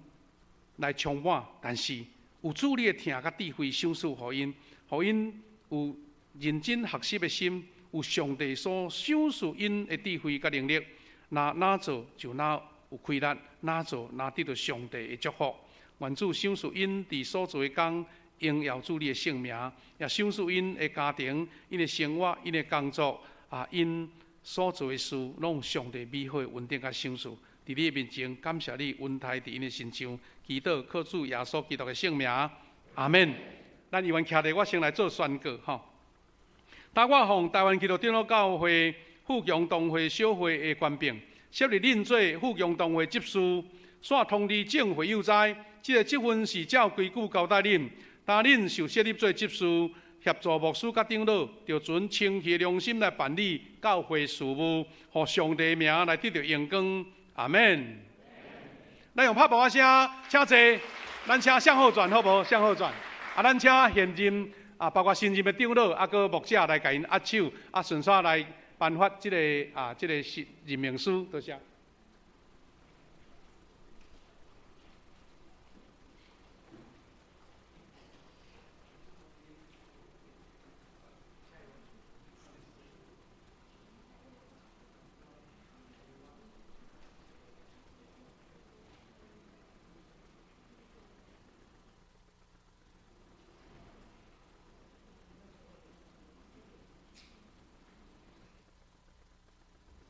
來充滿，但是有主你的疼佮智慧賞賜予𪜶，予𪜶有認真學習的心，有上帝所賞賜𪜶的智慧佮能力，若哪做就哪有氣力，哪做哪得著上帝的祝福。願主賞賜𪜶佇所做的工，榮耀主你的聖名，也賞賜𪜶的家庭、𪜶的生活、𪜶的工作啊，𪜶所做的事，攏有上帝美好的恩典佮賞賜。佇你的面前，感謝你恩待佇𪜶的身上，祈禱靠主耶穌基督的聖名，阿們。咱猶原徛佇，我先來做宣告吼。當我奉台灣基督長老教會富強堂會小會的權柄，設立恁做富強堂會執事，煞通知眾會友知，這个職分是照規矩交代恁。當恁受設立做執事，協助牧師佮長老，著存清氣的良心來辦理教會事務，予上帝的名來得著榮光。阿們。咱用拍鼓仔聲，請坐。咱請向後轉，好無？向後轉。啊，咱請現任啊，包括新任的長老，啊，閣牧者來共𪜶握手，啊，順紲來頒發這个啊，這个任命書，多謝。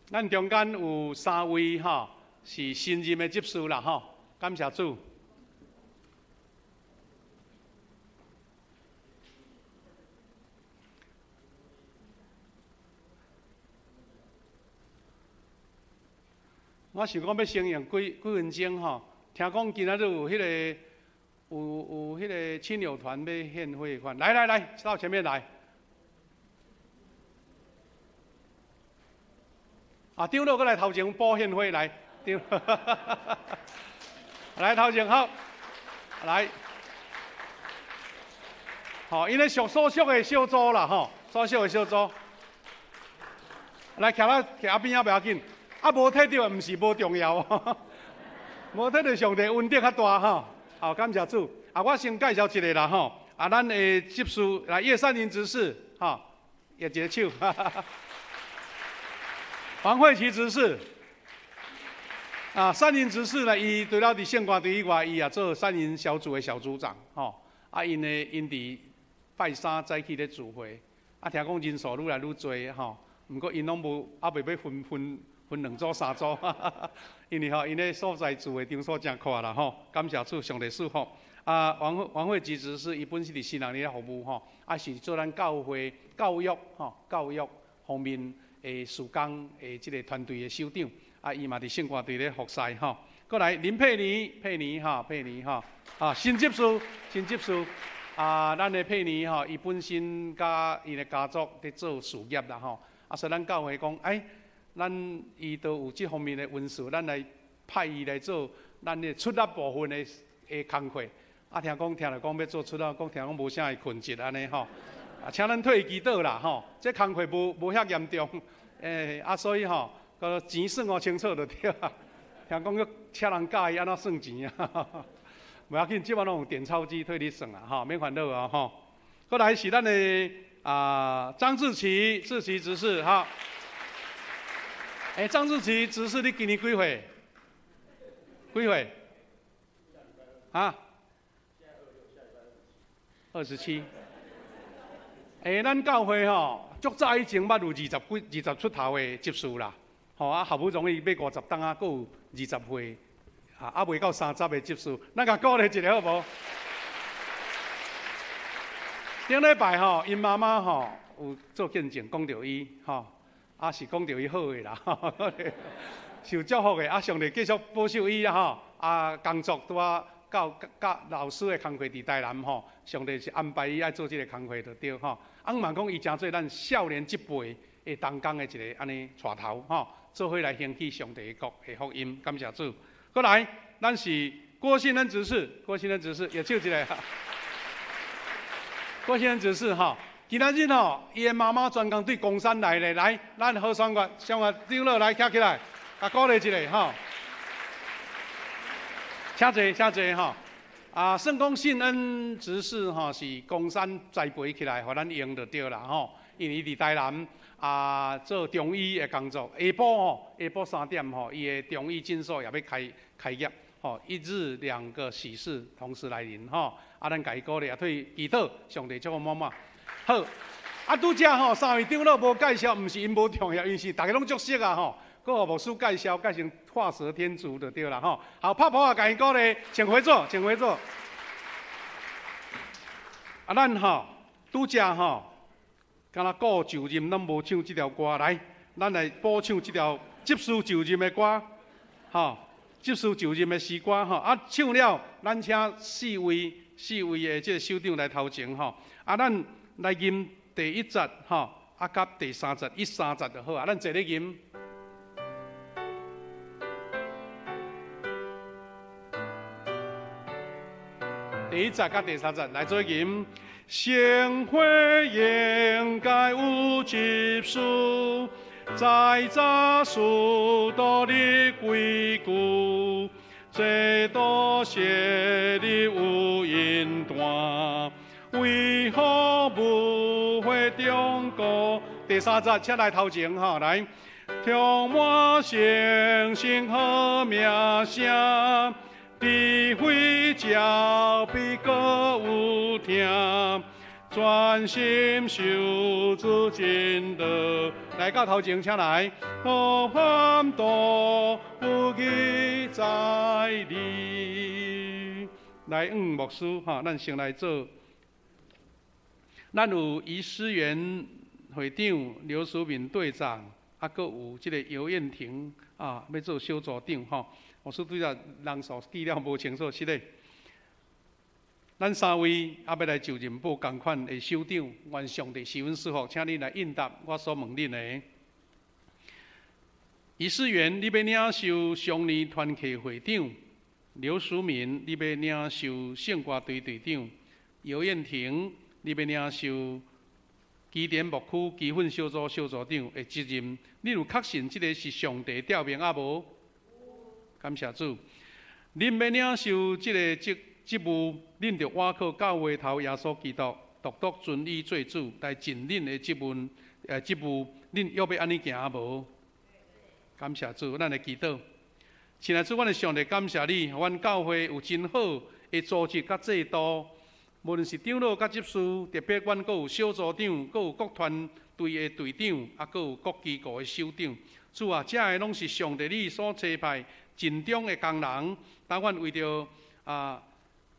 咱中間有三位吼，是新任的執事啦吼，感謝主。我想講欲先用幾幾分鐘吼，聽講今仔日有彼個有有彼個親友團欲獻花款，來來來，到前面來。啊，長老閣來頭前補獻花來，長，來頭前好，來，好，𪜶咧屬所屬的小組啦吼，所屬的小組，來徛咧徛仔邊仔袂要緊，啊無摕著毋是無重要，無摕著上帝恩典較大吼，好，感謝主。啊，我先介紹一个啦吼，啊，咱的執事來葉善林執事，吼，舉一个手。王慧琪執事，啊，善林執事呢，伊除了佇聖歌隊以外，伊也做善林小組的小組長，吼。啊，𪜶的𪜶佇拜三早起咧聚會，啊，聽講人數愈來愈濟，吼。毋過𪜶攏無，猶未欲分分分兩組三組，因為吼，𪜶咧所在聚會場所誠闊啦，吼。感謝主，上帝賜福。啊，王王慧琪執事，伊本身佇新人咧服務，吼，啊是做咱教會教育，吼，教育方面的事工的這个團隊的首長，啊，伊嘛佇聖歌隊咧服侍吼。閣來林佩妮，佩妮吼，佩妮吼，啊，新執事，新執事，啊，咱的佩妮吼，伊本身佮伊的家族佇做事業啦吼，啊，所以咱教會講，欸，咱伊都有這方面的恩賜，咱來派伊來做咱的出納部分的的工課。啊，聽講聽著講欲做出納，講聽講無啥會困職按呢吼。啊，請咱替伊祈禱啦吼，這工課無無遐嚴重，欸，啊，所以吼，個錢算予清楚就對啊。聽講閣請人教伊按怎算錢啊，無要緊，這擺攏有點鈔機替你算啊，吼，免煩惱啊，吼。閣來是咱的啊張志奇，志奇執事哈。欸，張志奇執事，你今年幾歲？幾歲？啊？27。欸，咱教會吼，足早以前捌有二十幾、二十出頭的執事啦，吼啊，好不容易欲50冬啊，閣有20歲，啊，猶未到30的執事，咱共鼓勵一下好無？頂禮拜吼，𪜶媽媽吼有做見證，講著伊吼，啊是講著伊好的啦，受祝福的，啊上帝繼續保守伊啦吼，啊工作拄仔教教老師的工課佇台南吼，上帝是安排伊愛做這个工課就對吼。啊，毋嘛講伊誠做咱少年這輩的同工的一个按呢帶頭吼，做伙來興起上帝的國的福音，感謝主。閣來，咱是郭信恩執事，郭信恩執事，舉手一下。郭信恩執事吼，今仔日吼，伊的媽媽專工對岡山來的，來，咱何雙月、雙月長老來徛起來，共鼓勵一下吼。請坐，請坐吼。啊，算講信恩執事吼是岡山栽培起來，予咱用就對啦吼。因為伊佇台南啊做中醫的工作，下晡吼，下晡3點吼，伊的中醫診所也欲開開業吼，一日兩個喜事同時來臨吼。啊，咱共伊鼓勵，也替伊祈禱，上帝祝福滿滿。好，啊，拄才吼三位長老無介紹，毋是𪜶無重要，𪜶是逐家攏足熟啊吼。閣予牧師介紹，介紹畫蛇添足就對啦吼。好，拍噗仔，共伊鼓勵，請回座，請回座。啊，咱吼拄才吼，敢若顧就任攏無唱這條歌，來，咱來補唱這條執事就任的歌，吼，執事就任的詩歌吼。啊，唱了，咱請四位四位的這个首長來頭前吼。啊，咱來吟第一節吼，啊，佮第三節，一三節就好啊。咱坐咧吟。第一節佮第三節來做吟。聖會應該有執事，在早使徒的規矩，制度設立有恩典，為何無會中國？第三節，請來頭前吼，來，充滿信心好名聲。智慧教比閣有聽，專心守主真道。來到頭前，請來。何盼多有義在你。來，牧師哈，咱先來做。咱有余思源會長、劉淑敏隊長，啊，閣有這个尤燕婷啊，欲做小組長吼。牧師對這人數記了無清楚，是咧。咱三位啊，欲來就任報仝款的首長，願上帝賜阮賜福，請恁來應答我所問恁的。余思源，你欲領受少年團契會長；劉淑敏，你欲領受聖歌隊隊長；尤燕婷，你欲領受基甸牧區基訓小組小組長的責任。你有確信這个是上帝調命啊無？感謝主，恁欲領受這个職職務，恁著倚靠教會頭耶穌基督，獨獨尊伊做主，來盡恁的職務。職務，恁欲欲按呢行無？感謝主，咱來祈禱。親愛主，阮的上帝，感謝你，阮教會有真好的組織佮制度，無論是長老佮執事，特別阮閣有小組長，閣有各團隊的隊長，啊，閣有各機構的首長。主啊，這个攏是上帝你所差派盡忠的工人。當阮為著啊，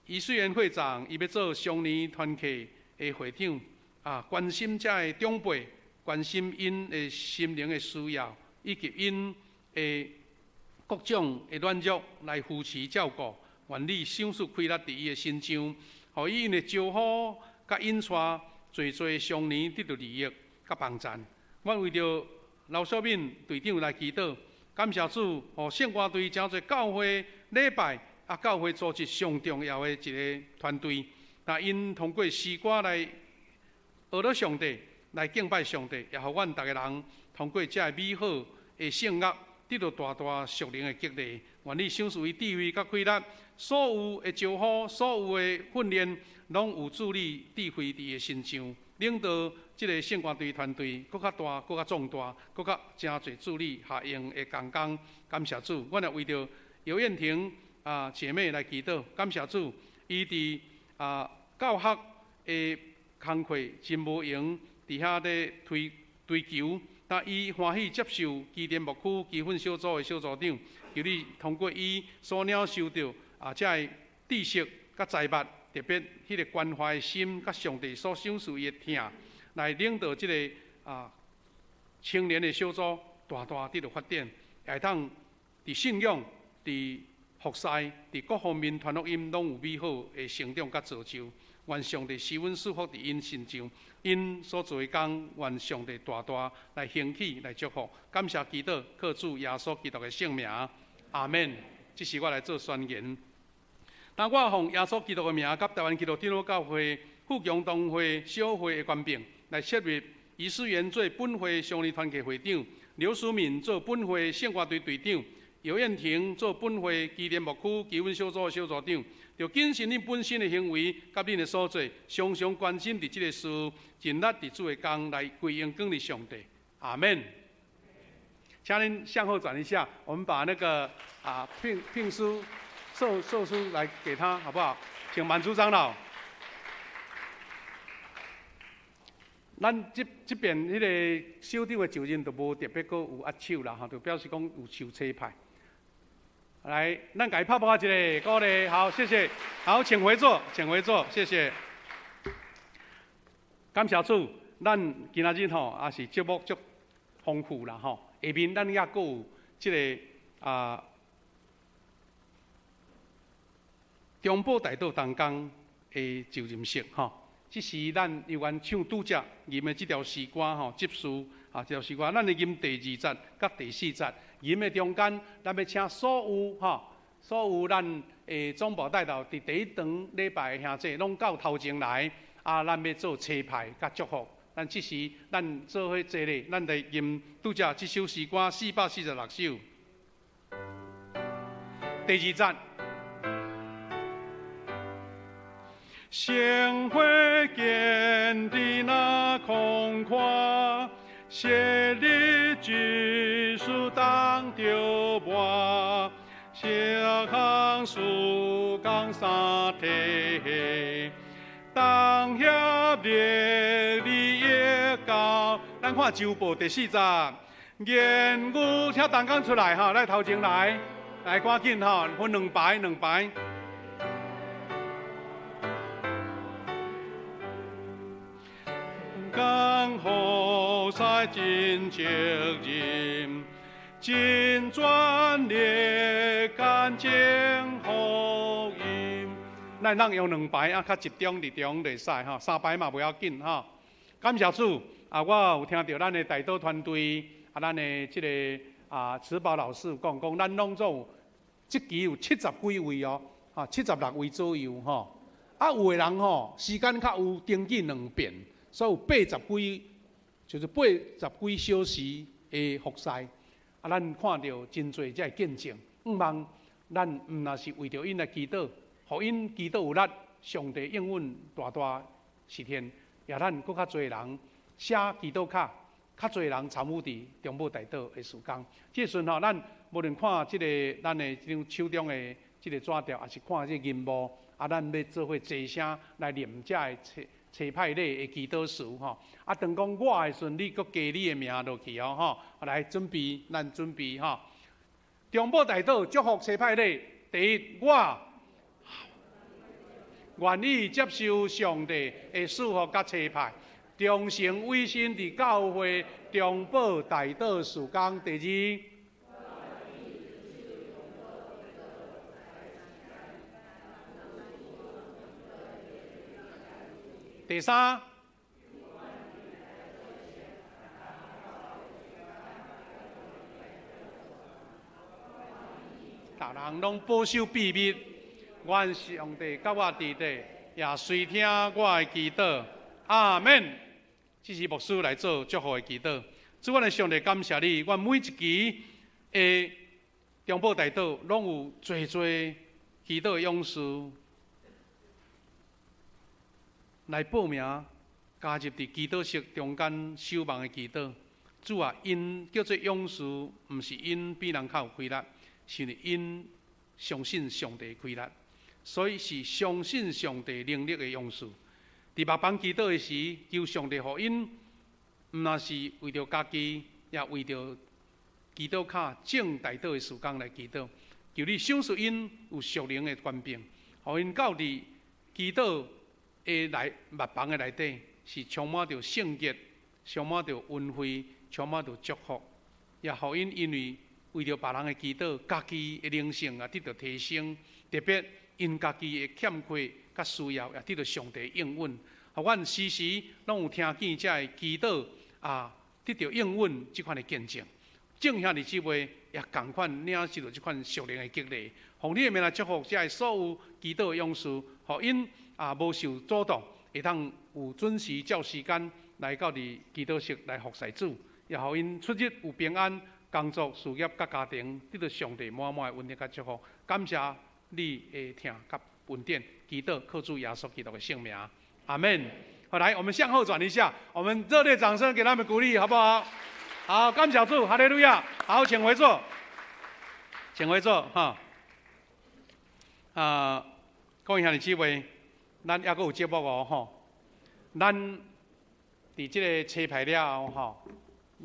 余思源會長，伊欲做少年團契的會長，啊，關心這个長輩，關心𪜶的心靈的需要，以及𪜶的各種的軟弱來扶持照顧。願你賞賜開力佇伊的身上，予伊因的招呼佮引帶，濟濟少年得著利益佮幫贊。阮為著劉淑敏隊長來祈禱，感謝主，予聖歌隊成做教會禮拜啊，教會組織上重要的一个團隊。那𪜶通過詩歌來學了上帝，來敬拜上帝，也予阮逐个人通過這个美好的聖樂，得著大大屬靈的激勵。願你賞賜伊智慧佮氣力，所有的招呼，所有的訓練，攏有助你智慧佇伊的身上，領導這个聖歌隊團隊，閣較大，閣較壯大，閣較誠濟助理合用的同工。感謝主，阮也為著尤燕婷啊姐妹來祈禱。感謝主，伊佇啊教學的工課真無閒，佇遐咧推追求。但伊歡喜接受基甸牧區基訓小組的小組長，求你通過伊所領受著啊，這个知識佮財物，特別彼个關懷心佮上帝所賞賜伊的疼，來領導這个啊青年的小組大大得著發展，也會當佇信仰、佇服侍、佇各方面傳福音，攏有美好的成長佮造就。願上帝賜阮賜福佇𪜶身上，𪜶所做的工，願上帝大大來興起來祝福。感謝基督，靠主耶穌基督的聖名，阿們。這是我來做宣言。當我奉耶穌基督的名，佮台灣基督長老教會富強堂會小會的權柄，來設立余思源做本會少年團契會長，劉淑敏做本會聖歌隊隊長，姚燕婷做本会基甸牧区基本小组的小组长，著谨慎恁本身的行为，佮恁的所做，常常关心伫这个事，尽力伫主的工来归荣光予上帝。阿门。请恁向后转一下，我们把那个聘书、授书来给他，好不好？请满足长老。咱这边彼个首长的就任就无特别阁有握手啦，吼，就表示讲有受差派。来，咱共伊拍噗仔一下，鼓励，好，谢谢。好，请回座，请回座，谢谢。感谢主，咱今仔日吼也是节目足丰富啦，吼。下面咱犹阁有这个中保大道同工的就任式，吼。这时咱由阮唱拄才吟的这条诗歌吼，执事这条诗歌，咱会吟第二节佮第四节。吟的中间，咱欲请所有咱的总部带头伫第一堂礼拜的兄弟，拢到头前来，咱欲做差派佮祝福。咱这时咱做伙坐咧，咱来吟拄才这首诗歌446首，第二节。圣火坚持那空旷，昔日之事当着磨，小康事工三体，当协力你会到。咱看周报第四节，言语请同工出来哈，来头前来，来赶紧哈，分两排两排。讲好赛真责任，尽全力干净福音。咱通用两排啊，较集中伫中就会使吼，三排嘛袂要紧吼。感谢主啊，我有听著咱的代祷团队啊，咱的这个慈宝老师有讲讲，咱拢总有这期有70几位哦，76位左右吼。啊，有的人吼时间较有登记两遍。所以有80几，就是80几小时的服侍，咱看著真济这个见证。向望咱毋若是为著𪜶来祈祷，予𪜶祈祷有力，上帝应允大大实现，也咱阁较济人写祈祷卡，较济人参与伫中保代祷的事工。这时阵吼，咱无论看这个咱的这张手中的这个纸条，抑是看这个银幕，咱欲做伙齐声来念这个差派礼的祈祷词吼，当讲我的时阵，你阁加你的名落去哦吼，来准备，咱准备吼。中保代祷祝福差派礼，第一，我愿意接受上帝的赐福佮差派，忠诚委身伫教会中保代祷事工。第二，第三，逐人拢保守秘密，愿上帝佮我伫底，也垂听我的祈祷。阿门。这是牧师来做祝福的祈祷。主，阮的上帝，感谢你，阮每一期的中保代祷，拢有济济祈祷的勇士来报名加入伫祈祷室中间守望的祈祷。主啊，𪜶叫做勇士，毋是𪜶比人较有气力，是因为𪜶相信上帝的气力，所以是相信上帝能力的勇士。伫牧房祈祷的时，求上帝予𪜶，毋若是为著家己，也为著祈祷卡正代祷的事工来祈祷。求你赏赐𪜶有属灵的权柄，予𪜶到伫祈祷的内牧房的内底，是充满著圣洁，充满著恩惠，充满著祝福，也予𪜶因为为著别人的祈祷，家己的灵性也得著提升，特别𪜶家己的欠缺佮需要，也得著上帝应允。予阮时时拢有听见这个祈祷得著应允这款的见证。正兄弟姊妹也仝款领受著这款属灵的激励，奉你的名来祝福这个所有祈祷的勇士，予𪜶无受阻挡，会当有准时照时间来到伫祈祷室来服侍主，也予𪜶出入有平安，工作、事業佮家庭得著上帝滿滿的恩典佮祝福。感謝你的疼佮恩典，祈禱靠主耶穌基督的聖名，阿門。好，來，我們向後轉一下，我們熱烈掌聲給他們鼓勵，好不好？好，感謝主，哈利路亞。好，請回座，請回座，哈。啊，各位兄弟姊妹，咱猶閣有節目哦，吼。咱佇這個彩排了後，吼，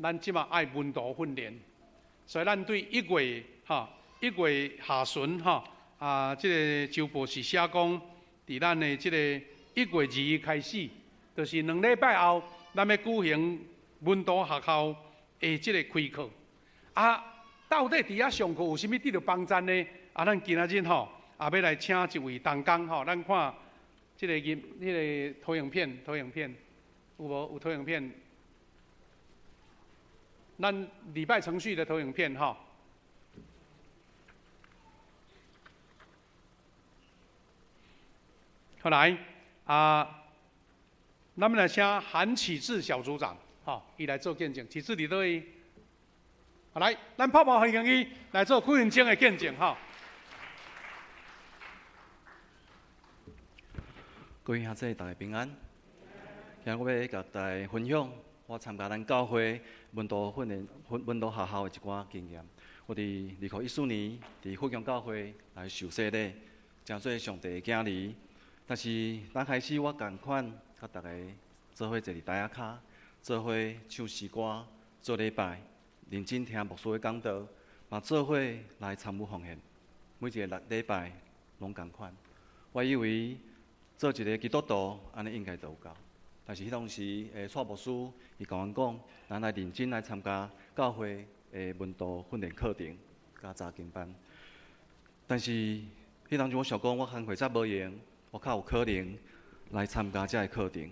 咱這馬愛門徒訓練，所以咱對一月，吼，1月下旬，吼，啊，這個周報是寫講，佇咱的這個1月2日開始，就是2禮拜後，咱欲舉行門徒學校的這個開課。啊，到底佇遐上課有啥物得著幫贊呢？啊，咱今仔日吼，也欲來請一位同工吼，咱看這個音，彼個投影片，投影片有無？有投影片。咱禮拜程序的投影片吼。好來，啊，咱們來請韓啟智小組長，吼，伊來做見證。啟智佇佗位？好來，咱泡泡歡迎伊來做幾分鐘的見證，吼。各位兄弟，大家平安。今日我欲共大家分享我參加咱教會門徒訓練、門徒學校的一寡經驗。我佇2014年佇富強教會來受洗禮，成做上帝的囝兒。但是剛開始我仝款，佮逐家做伙坐佇台仔跤，做伙唱詩歌、做禮拜，認真聽牧師的講道，嘛做伙來參與奉獻。每一个禮拜攏仝款。我以為做一个基督徒，按呢應該就有夠。但是彼當時，蔡牧師伊共阮講，咱來認真來參加教會的門徒訓練課程，佮查經班。但是彼當陣我想講，我工課才無閒，我較有可能來參加這个課程。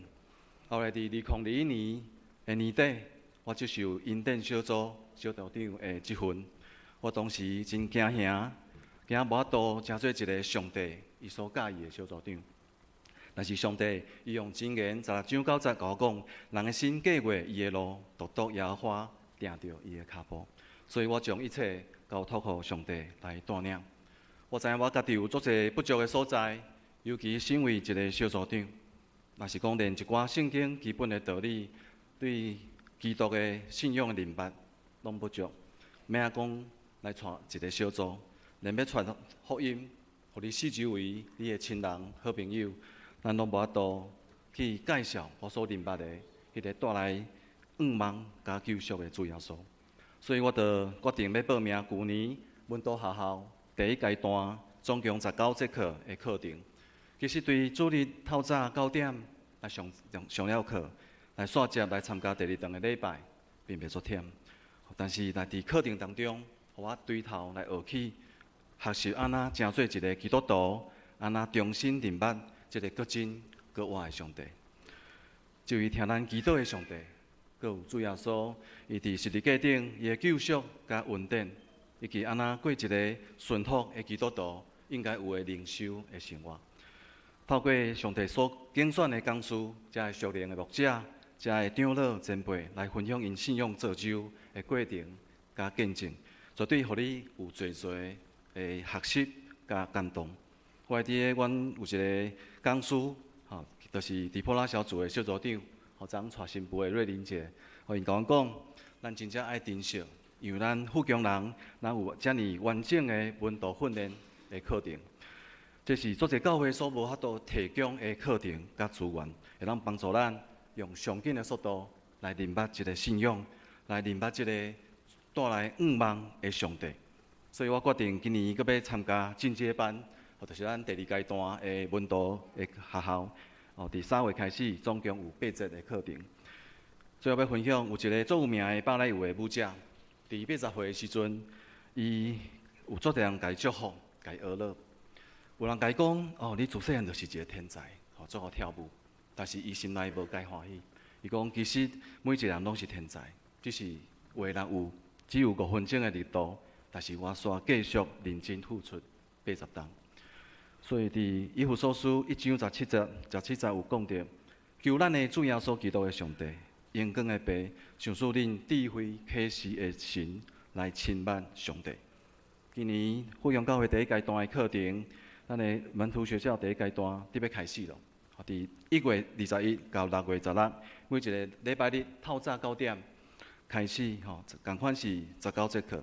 後來佇2021年的年底，我接受恩典小組小組長的職分。我當時真驚嚇，驚無法度成做一个上帝伊所佮意的小組長。但是上帝伊用箴言16章9節共我講，人的心計劃伊的路，獨獨耶和華定著伊的跤步。所以我將一切交託予上帝來帶領。我知影我家己有足濟不足的所在，尤其身為一个小組長，若是講連一寡聖經基本的道理，對基督的信仰的認捌攏不足，免講來帶一个小組，連欲傳福音，予你四周圍你的親人、好朋友，咱攏無法度去介紹我所認捌的彼个帶來向望佮救贖的主耶穌。所以我就決定欲報名舊年門徒學校第一階段總共19節課的課程。其實對主日透早9點來上上了課，來煞接來參加第二頓的禮拜，並袂足忝。但是來佇課程當中，予我對頭來學起學習按怎成做一个基督徒，按怎重新認捌這個閣真閣活的上帝。這位聽咱祈禱的上帝，閣有主耶穌，伊佇十字架頂伊的救贖佮恩典，以及按怎過一个順服的基督徒應該有的靈修的生活。透過上帝所揀選的講師，遮个屬靈的牧者，遮个長老前輩來分享𪜶信仰造就的過程佮見證，絕對予你有濟濟的學習佮感動。我會記得阮有一个講師，吼，就是底波拉小組的小組長，予昨帶新婦的瑞玲姐，予𪜶共阮講，咱真正愛珍惜，因為咱富強人，咱有遮爾完整的門徒訓練的課程，這是足濟教會所無法度提供的課程佮資源，會當幫助咱用上緊的速度來認捌這个信仰，來認捌這个帶來向望的上帝。所以我決定今年閣欲參加進階班，就是咱第二階段的門徒的學校。哦，佇3月開始，總共有8節的課程。最後欲分享，有一个足有名的芭蕾舞的舞者，佇80歲的時陣，伊有足濟人共伊祝福，共伊呵咾。有人共伊講：哦，你自細漢就是一个天才，吼，足好跳舞。但是伊心內無介歡喜。伊講，其實每一个人攏是天才，只是有的人有只有5分鐘的力度，但是我煞繼續認真付出80冬。所以佇以弗所書1章17節，17節有講著，求咱的主耶穌基督的上帝，榮光的父，賞賜恁智慧啟示的神，来親捌上帝。今年富陽教會第一階段的課程，咱的門徒學校第一階段得欲開始囉。佇1月21到6月16，每一个禮拜日透早9點開始，吼，仝款是19節課。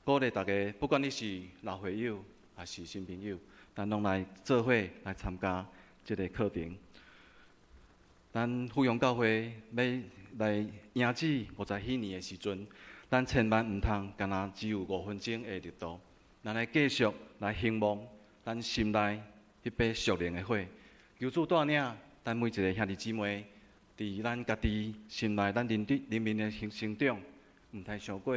鼓勵大家，不管你是老會友抑是新朋友，咱攏來做伙來參加這个課程。咱富陽教會欲來迎接50禧年的時陣，咱千萬毋通干焦只有5分鐘的熱度，咱來繼續來興旺咱心內彼把屬靈的火。求主帶領咱每一个兄弟姊妹，佇咱家己心內、咱靈命的成長，毋通傷過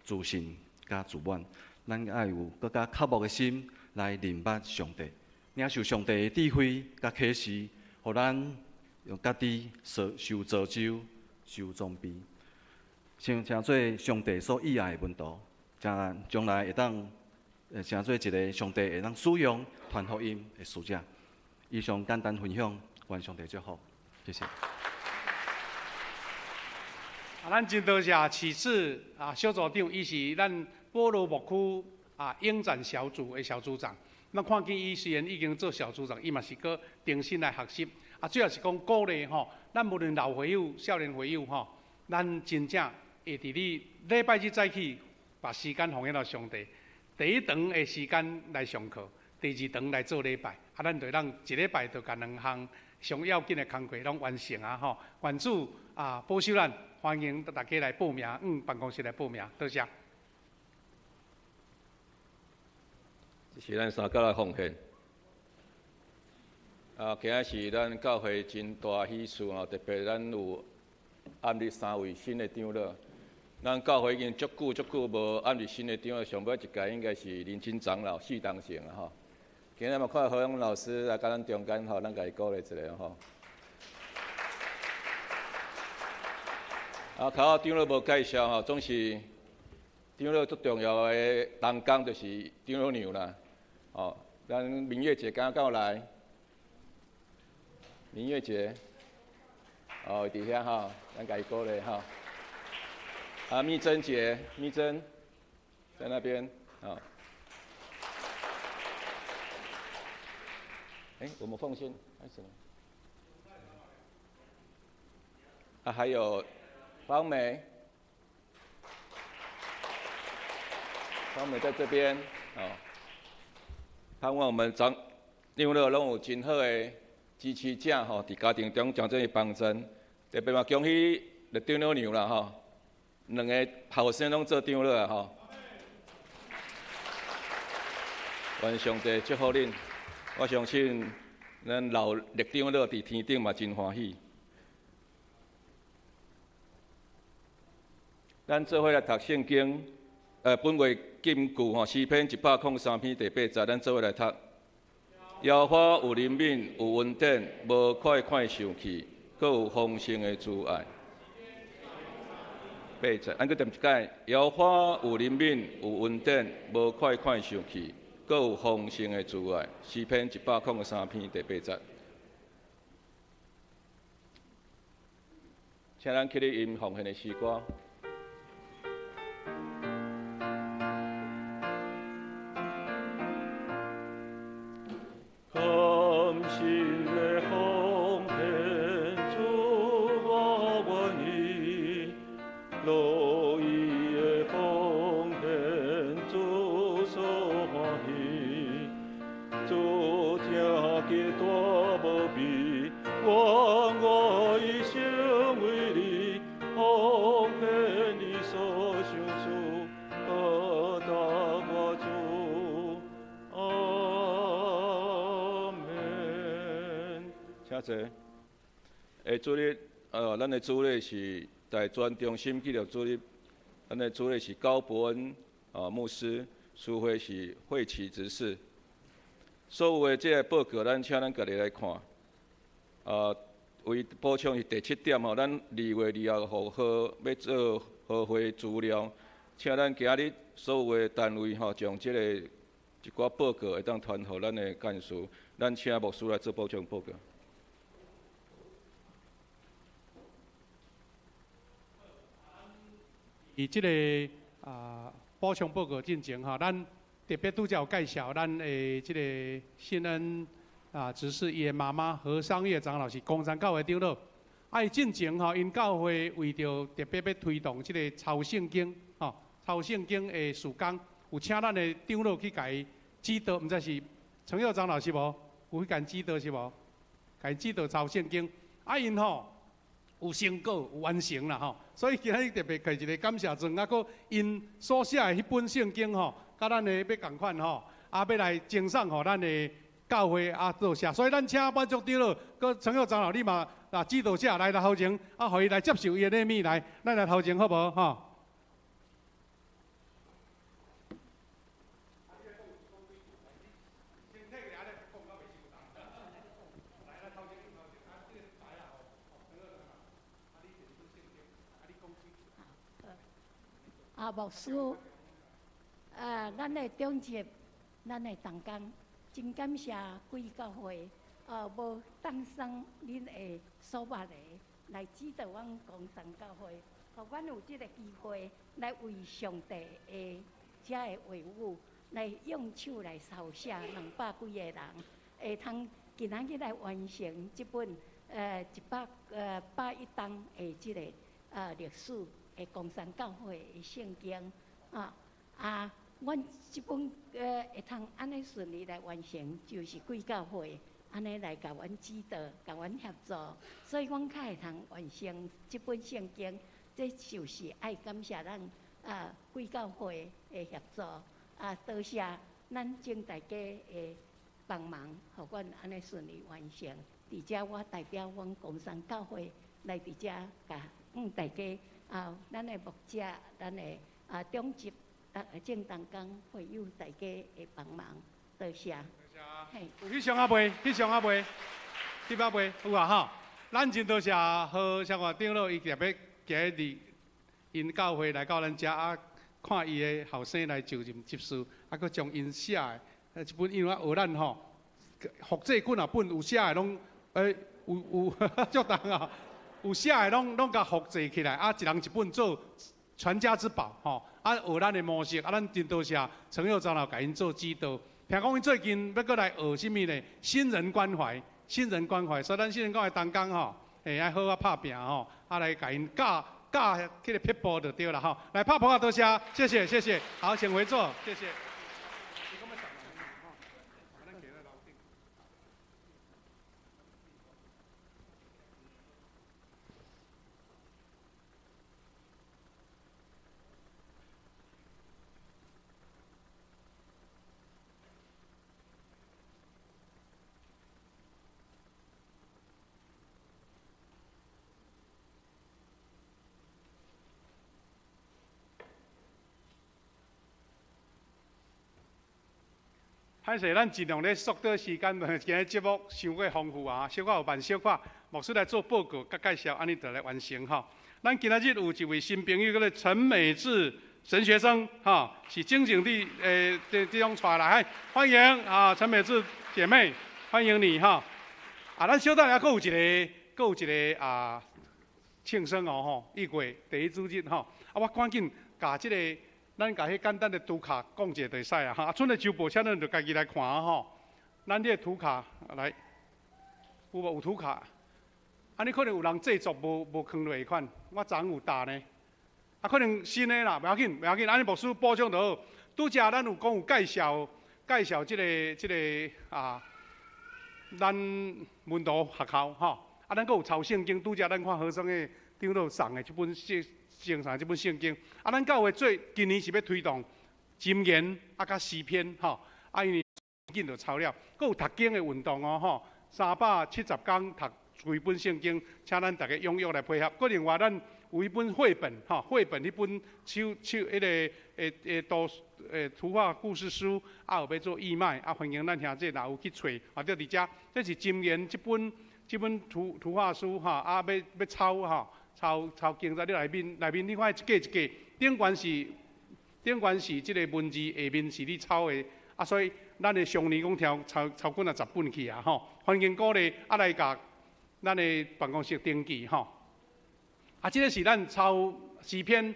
自信佮自滿。咱愛有閣較渴慕的心來認捌上帝，領受上帝的智慧佮啟示，予咱用家己受受造就、受裝備，成做上帝所喜愛的門徒，將將來會當成做一个上帝會當使用傳福音的使者。以上簡單分享，願上帝祝福，謝謝。啊，咱真多謝啟智啊，小組長，伊是咱保羅牧區啊應戰小組的小組長。咱看見伊雖然已經做小組長，伊嘛是閣重新來學習。啊，主要是講鼓勵吼，咱無論老會友、少年會友吼，咱真正會佇你禮拜日早起，把時間奉獻予上帝。第一堂的時間來上課，第二堂來做禮拜。啊，咱就當一禮拜就共兩項上要緊的工課攏完成啊！吼，願主啊保守咱，歡迎大家來報名，辦公室來報名，多謝。這是咱三角的奉獻。啊，今仔是咱教會真大喜事吼，特別咱有按立三位新的長老。咱教會已經足久足久無按立新的長老，上尾一屆應該是林金長老四當成啊吼。今日嘛看何勇老師來佮咱中間吼，咱共伊鼓勵一下吼。啊，頭仔長老無介紹吼，總是長老最重要的同工就是長老娘啦。哦，咱明月姐剛剛來，明月姐，哦，佇遐吼，咱共伊鼓勵吼。啊，蜜珍姐，蜜珍在那邊，哦。欸，我們奉獻開始了。啊，還有方美，方美在這邊，哦。盼望我們長長老攏有真好的支持者吼，佇家庭中誠濟幫助。特別嘛，恭喜綠長老娘啦吼，兩个後生攏做長老啊吼。願上帝祝福恁。我相信咱老綠長老佇天頂嘛真歡喜。咱做伙來讀聖經，本月金句吼，詩篇103篇第八節，咱做伙來讀。耶和華有憐憫，有恩典，無快快生氣，閣有豐盛的慈愛。八節，咱閣念一擺。耶和華有憐憫，有恩典，無快快生氣，閣有豐盛的慈愛。詩篇103篇第八節。請咱起立吟奉獻的詩歌。甘心的奉獻，主我願意，樂意的奉獻，主所歡喜。主疼惜大無比，願我一生為你奉獻，你所賞賜，報答我主。阿們。請坐。主日，咱的主日是大專中心紀錄主日，咱的主日是高伯恩牧師，司會是惠琪執事。所有的這个報告，咱請咱家己來看。為補充是第七點吼，咱2月25號欲做和會資料，請咱今日所有的單位吼，將這个一寡報告會當傳予咱的幹事，咱請牧師來做補充報告。佇這个补充报告进前吼，咱特别拄才有介绍咱的这个信恩执事伊的妈妈何商业长老是岡山教会长老。伊进前吼，𪜶教会为著特别欲推动这个抄圣经吼，抄圣经的事工，有请咱的长老去共伊指导，毋知是陈佑长老是无？有去共指导是无？共伊指导抄圣经，𪜶吼有成果，有完成啦吼。所以今日特别提一个感谢状，阁𪜶所写的彼本圣经吼，佮咱的欲仝款吼，欲来赠送予咱的教会多谢。所以咱请满足长老，阁陈佑长老，你嘛指导者来来头前，予伊来接受伊的礼物来，咱来头前好无吼？牧师，咱的长执，咱的同工，真感谢贵教会，无当生恁的所捌的来指导阮岡山教会，予阮有这个机会来为上帝的遮个话语来用手来抄写200几个人，会通今仔日来完成这本101档的这个历史的岡山教会的圣经阮这本会通按呢顺利来完成，就是贵教会按呢来共阮指导、共阮协助，所以阮较会通完成这本圣经。这就是爱感谢咱贵教会的协助，多谢咱请大家的帮忙，予阮按呢顺利完成。伫遮我代表阮岡山教会来伫遮共大家。咱的牧者，咱的长执、正同工会友大家的帮忙，多谢。有翕相啊未？翕相啊未？翕啊未？有啊吼。咱真多谢何小华长老，伊特别今日𪜶教会来到咱遮看伊的后生来就任执事，阁将𪜶写的这本，因为学咱吼，复制几若本有写的拢，有足重啊。有写的拢共复制起来，一人一本做传家之宝吼。学咱的模式，咱真多谢陈佑长老共𪜶做指导。听讲𪜶最近欲阁来学啥物呢？新人关怀，新人关怀，所以咱新人关怀同工吼，爱好好拍拚吼，来共𪜶教教彼个撇步就对啦吼。来拍噗仔多谢，谢谢谢谢，好，请回座，谢谢。歹势，咱尽量咧缩短时间，今日节目伤过丰富啊，小可有慢小可，牧师来做报告佮介绍，按呢就来完成吼。咱今仔日有一位新朋友，叫做陈美智神学生，吼，是真正伫这种带来，欢迎啊，陈美智姐妹，欢迎你哈。咱小等下阁有一个，阁有一个庆生哦吼，一月第一主日吼，我赶紧共这个。咱共彼简单的图卡讲一下就会使啊！哈，賰的周报，请咱就家己来看吼。咱这个图卡来，有无有图卡？按呢可能有人制作无囥落款，我昨昏有打呢。可能新的啦，袂要紧，袂要紧。按呢牧师补充就好。拄才咱有讲有介绍，介绍这个咱门徒学校吼。咱阁有抄圣经，拄才咱看何生的长老送的这本圣。精神这本圣经，咱教会最今年是欲推动箴言佮诗篇吼，因为紧就抄了，阁有读经的运动哦吼，370工读规本圣经，请咱大家踊跃来配合。阁另外，咱有一本绘本吼，绘本彼本手手彼个图图画故事书，有欲做义卖，欢迎咱兄弟若有去揣，或者伫遮，这是箴言这本这本图图画书吼，欲抄吼。抄抄经在你内面，内面你看一格一格，顶悬是这个文字，下面是你抄的，所以咱的上年讲抄抄抄几若十本去啊吼，欢迎鼓励来共咱的办公室登记吼。这个是咱抄诗篇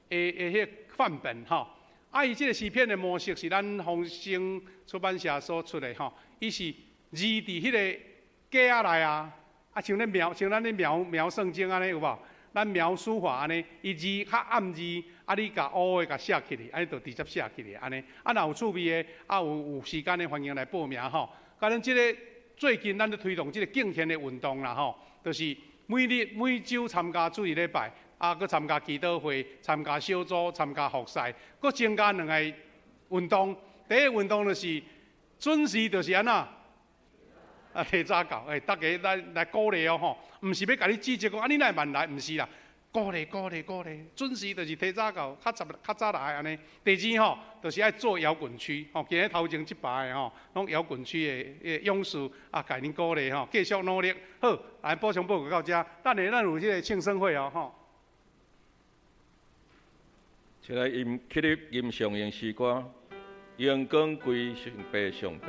的的彼个范本吼。啊，伊这个诗篇的模式是咱丰盛出版社所出的吼，伊是字伫彼个格仔内啊，啊像咧描，像咱咧描描圣经按呢有无？咱描书法按呢，伊字较暗字，啊你共乌的共写起去，按呢就直接写起去按呢。啊，若有趣味的，啊有时间的欢迎来报名吼。佮咱这个最近咱咧推动这个敬虔的运动啦吼，就是每日每周参加主日礼拜。啊，阁参加祈祷会、参加小组、参加服侍，阁增加两个运动。第一个运动就是准时，就是按怎啊，提早到，欸，大家来来鼓励哦吼，毋是欲共你指责讲啊，你哪会慢来，毋是啦，鼓励鼓励鼓励，准时就是提早到，较早较早来按呢。第二吼，就是爱做摇滚区，吼，今日头前这排的吼，拢摇滚区的勇士啊，共恁鼓励吼，继续努力。好，来补充报告到遮，等下咱有这个庆生会哦吼。起来吟起立吟唱咏诗歌，荣光归上帝上帝。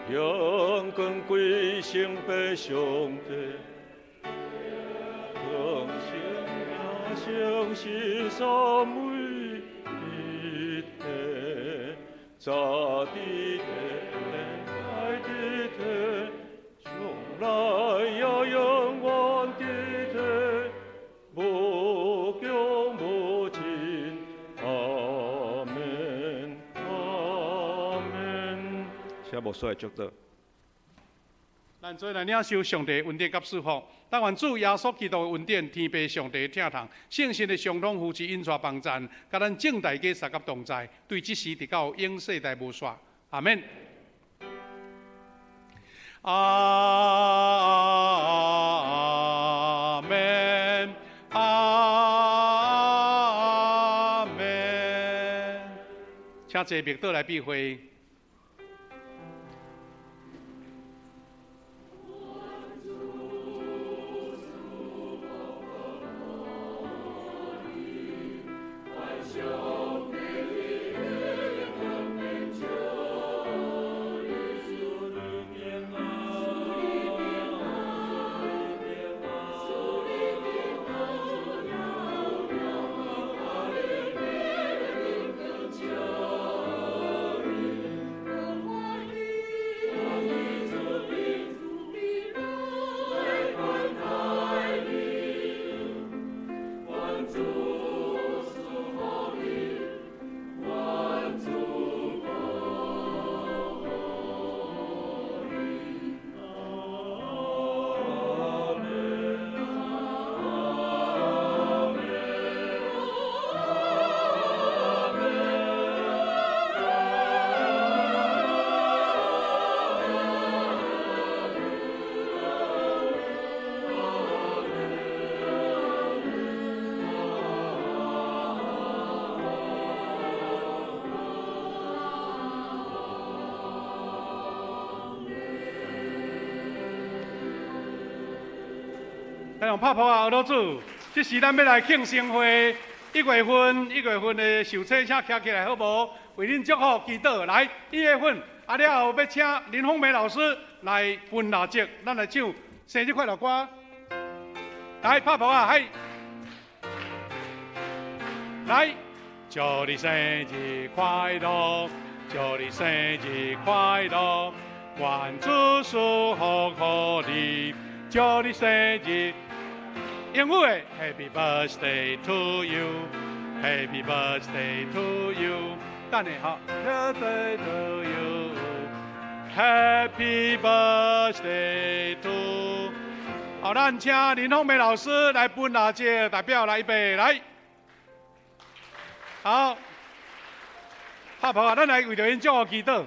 荣光归上帝上帝，荣圣是三位一体，早伫地，爱伫地，将来也永远伫地，无穷无尽。阿门，阿门。请牧师来祝祷。咱做来领受上帝恩典佮祝福，但愿主耶稣基督的恩典、天父上帝的疼痛、圣神的相通扶持、引带帮赞，佮咱众大家相佮同在，对这时直到永世代无煞。阿门。阿门，阿门。请坐默祷来闭会。来用拍噗仔，阿老主，这时咱欲来庆生会，一月份的寿星，请徛起来好无？为恁祝福祈祷，来一月份，啊了后欲请林凤梅老师来分蜡烛，咱来唱生日快乐歌。来拍噗仔，嘿，来，祝你生日快乐，祝你生日快乐，愿主赐福予你，祝你生日。英语的 Happy birthday to you，Happy birthday to you。等下哈，Birthday to you，Happy birthday to。好，咱请林凤梅老师来分蜡烛，代表来预备来。好，拍噗仔，咱来为著𪜶祝福祈祷。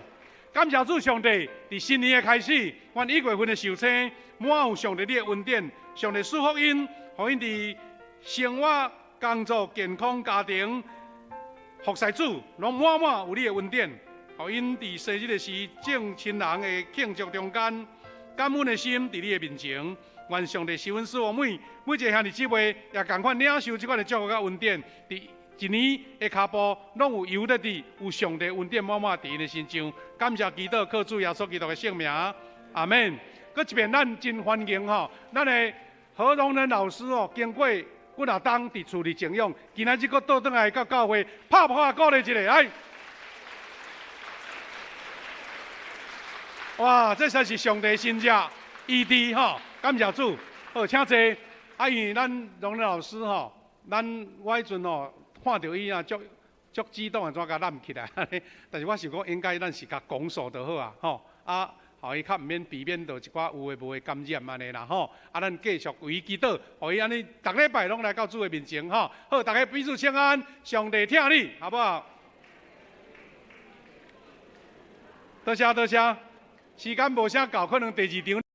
感谢主上帝，伫新年的开始，阮一月份的寿星满有上帝你的恩典，上帝赐福𪜶，予𪜶伫生活、工作、健康、家庭、服侍主，拢满满有你的恩典。予𪜶伫生日的时，众亲人的庆祝中间，感恩的心伫你的面前。愿上帝赐恩赐福每一个兄弟姊妹，也仝款领受这款的祝福佮恩典。伫一年的跤步，拢有油得伫，有上帝恩典满满伫𪜶的身上。感谢祈祷，靠主耶稣基督的圣名，阿门。阁一遍，咱真欢迎吼，咱的何榮仁老師哦，經過幾若冬佇厝裡靜養，今仔日閣倒轉來到教會，拍破鼓勵一下，來！哇，這實是上帝神蹟醫治吼，感謝主。好，請坐。啊，因為咱榮仁老師吼，咱我彼陣吼看著伊啊，足足激動，怎共攬起來？但是我想講，應該咱是共拱手就好啊，吼啊。予伊較毋免避免著一寡有的無的感染按呢啦吼，啊，咱繼續為伊祈禱，予伊按呢逐禮拜攏來到主的面前吼。好，大家彼此請安，上帝疼你，好無好？多謝多謝，時間無啥夠，可能第二場。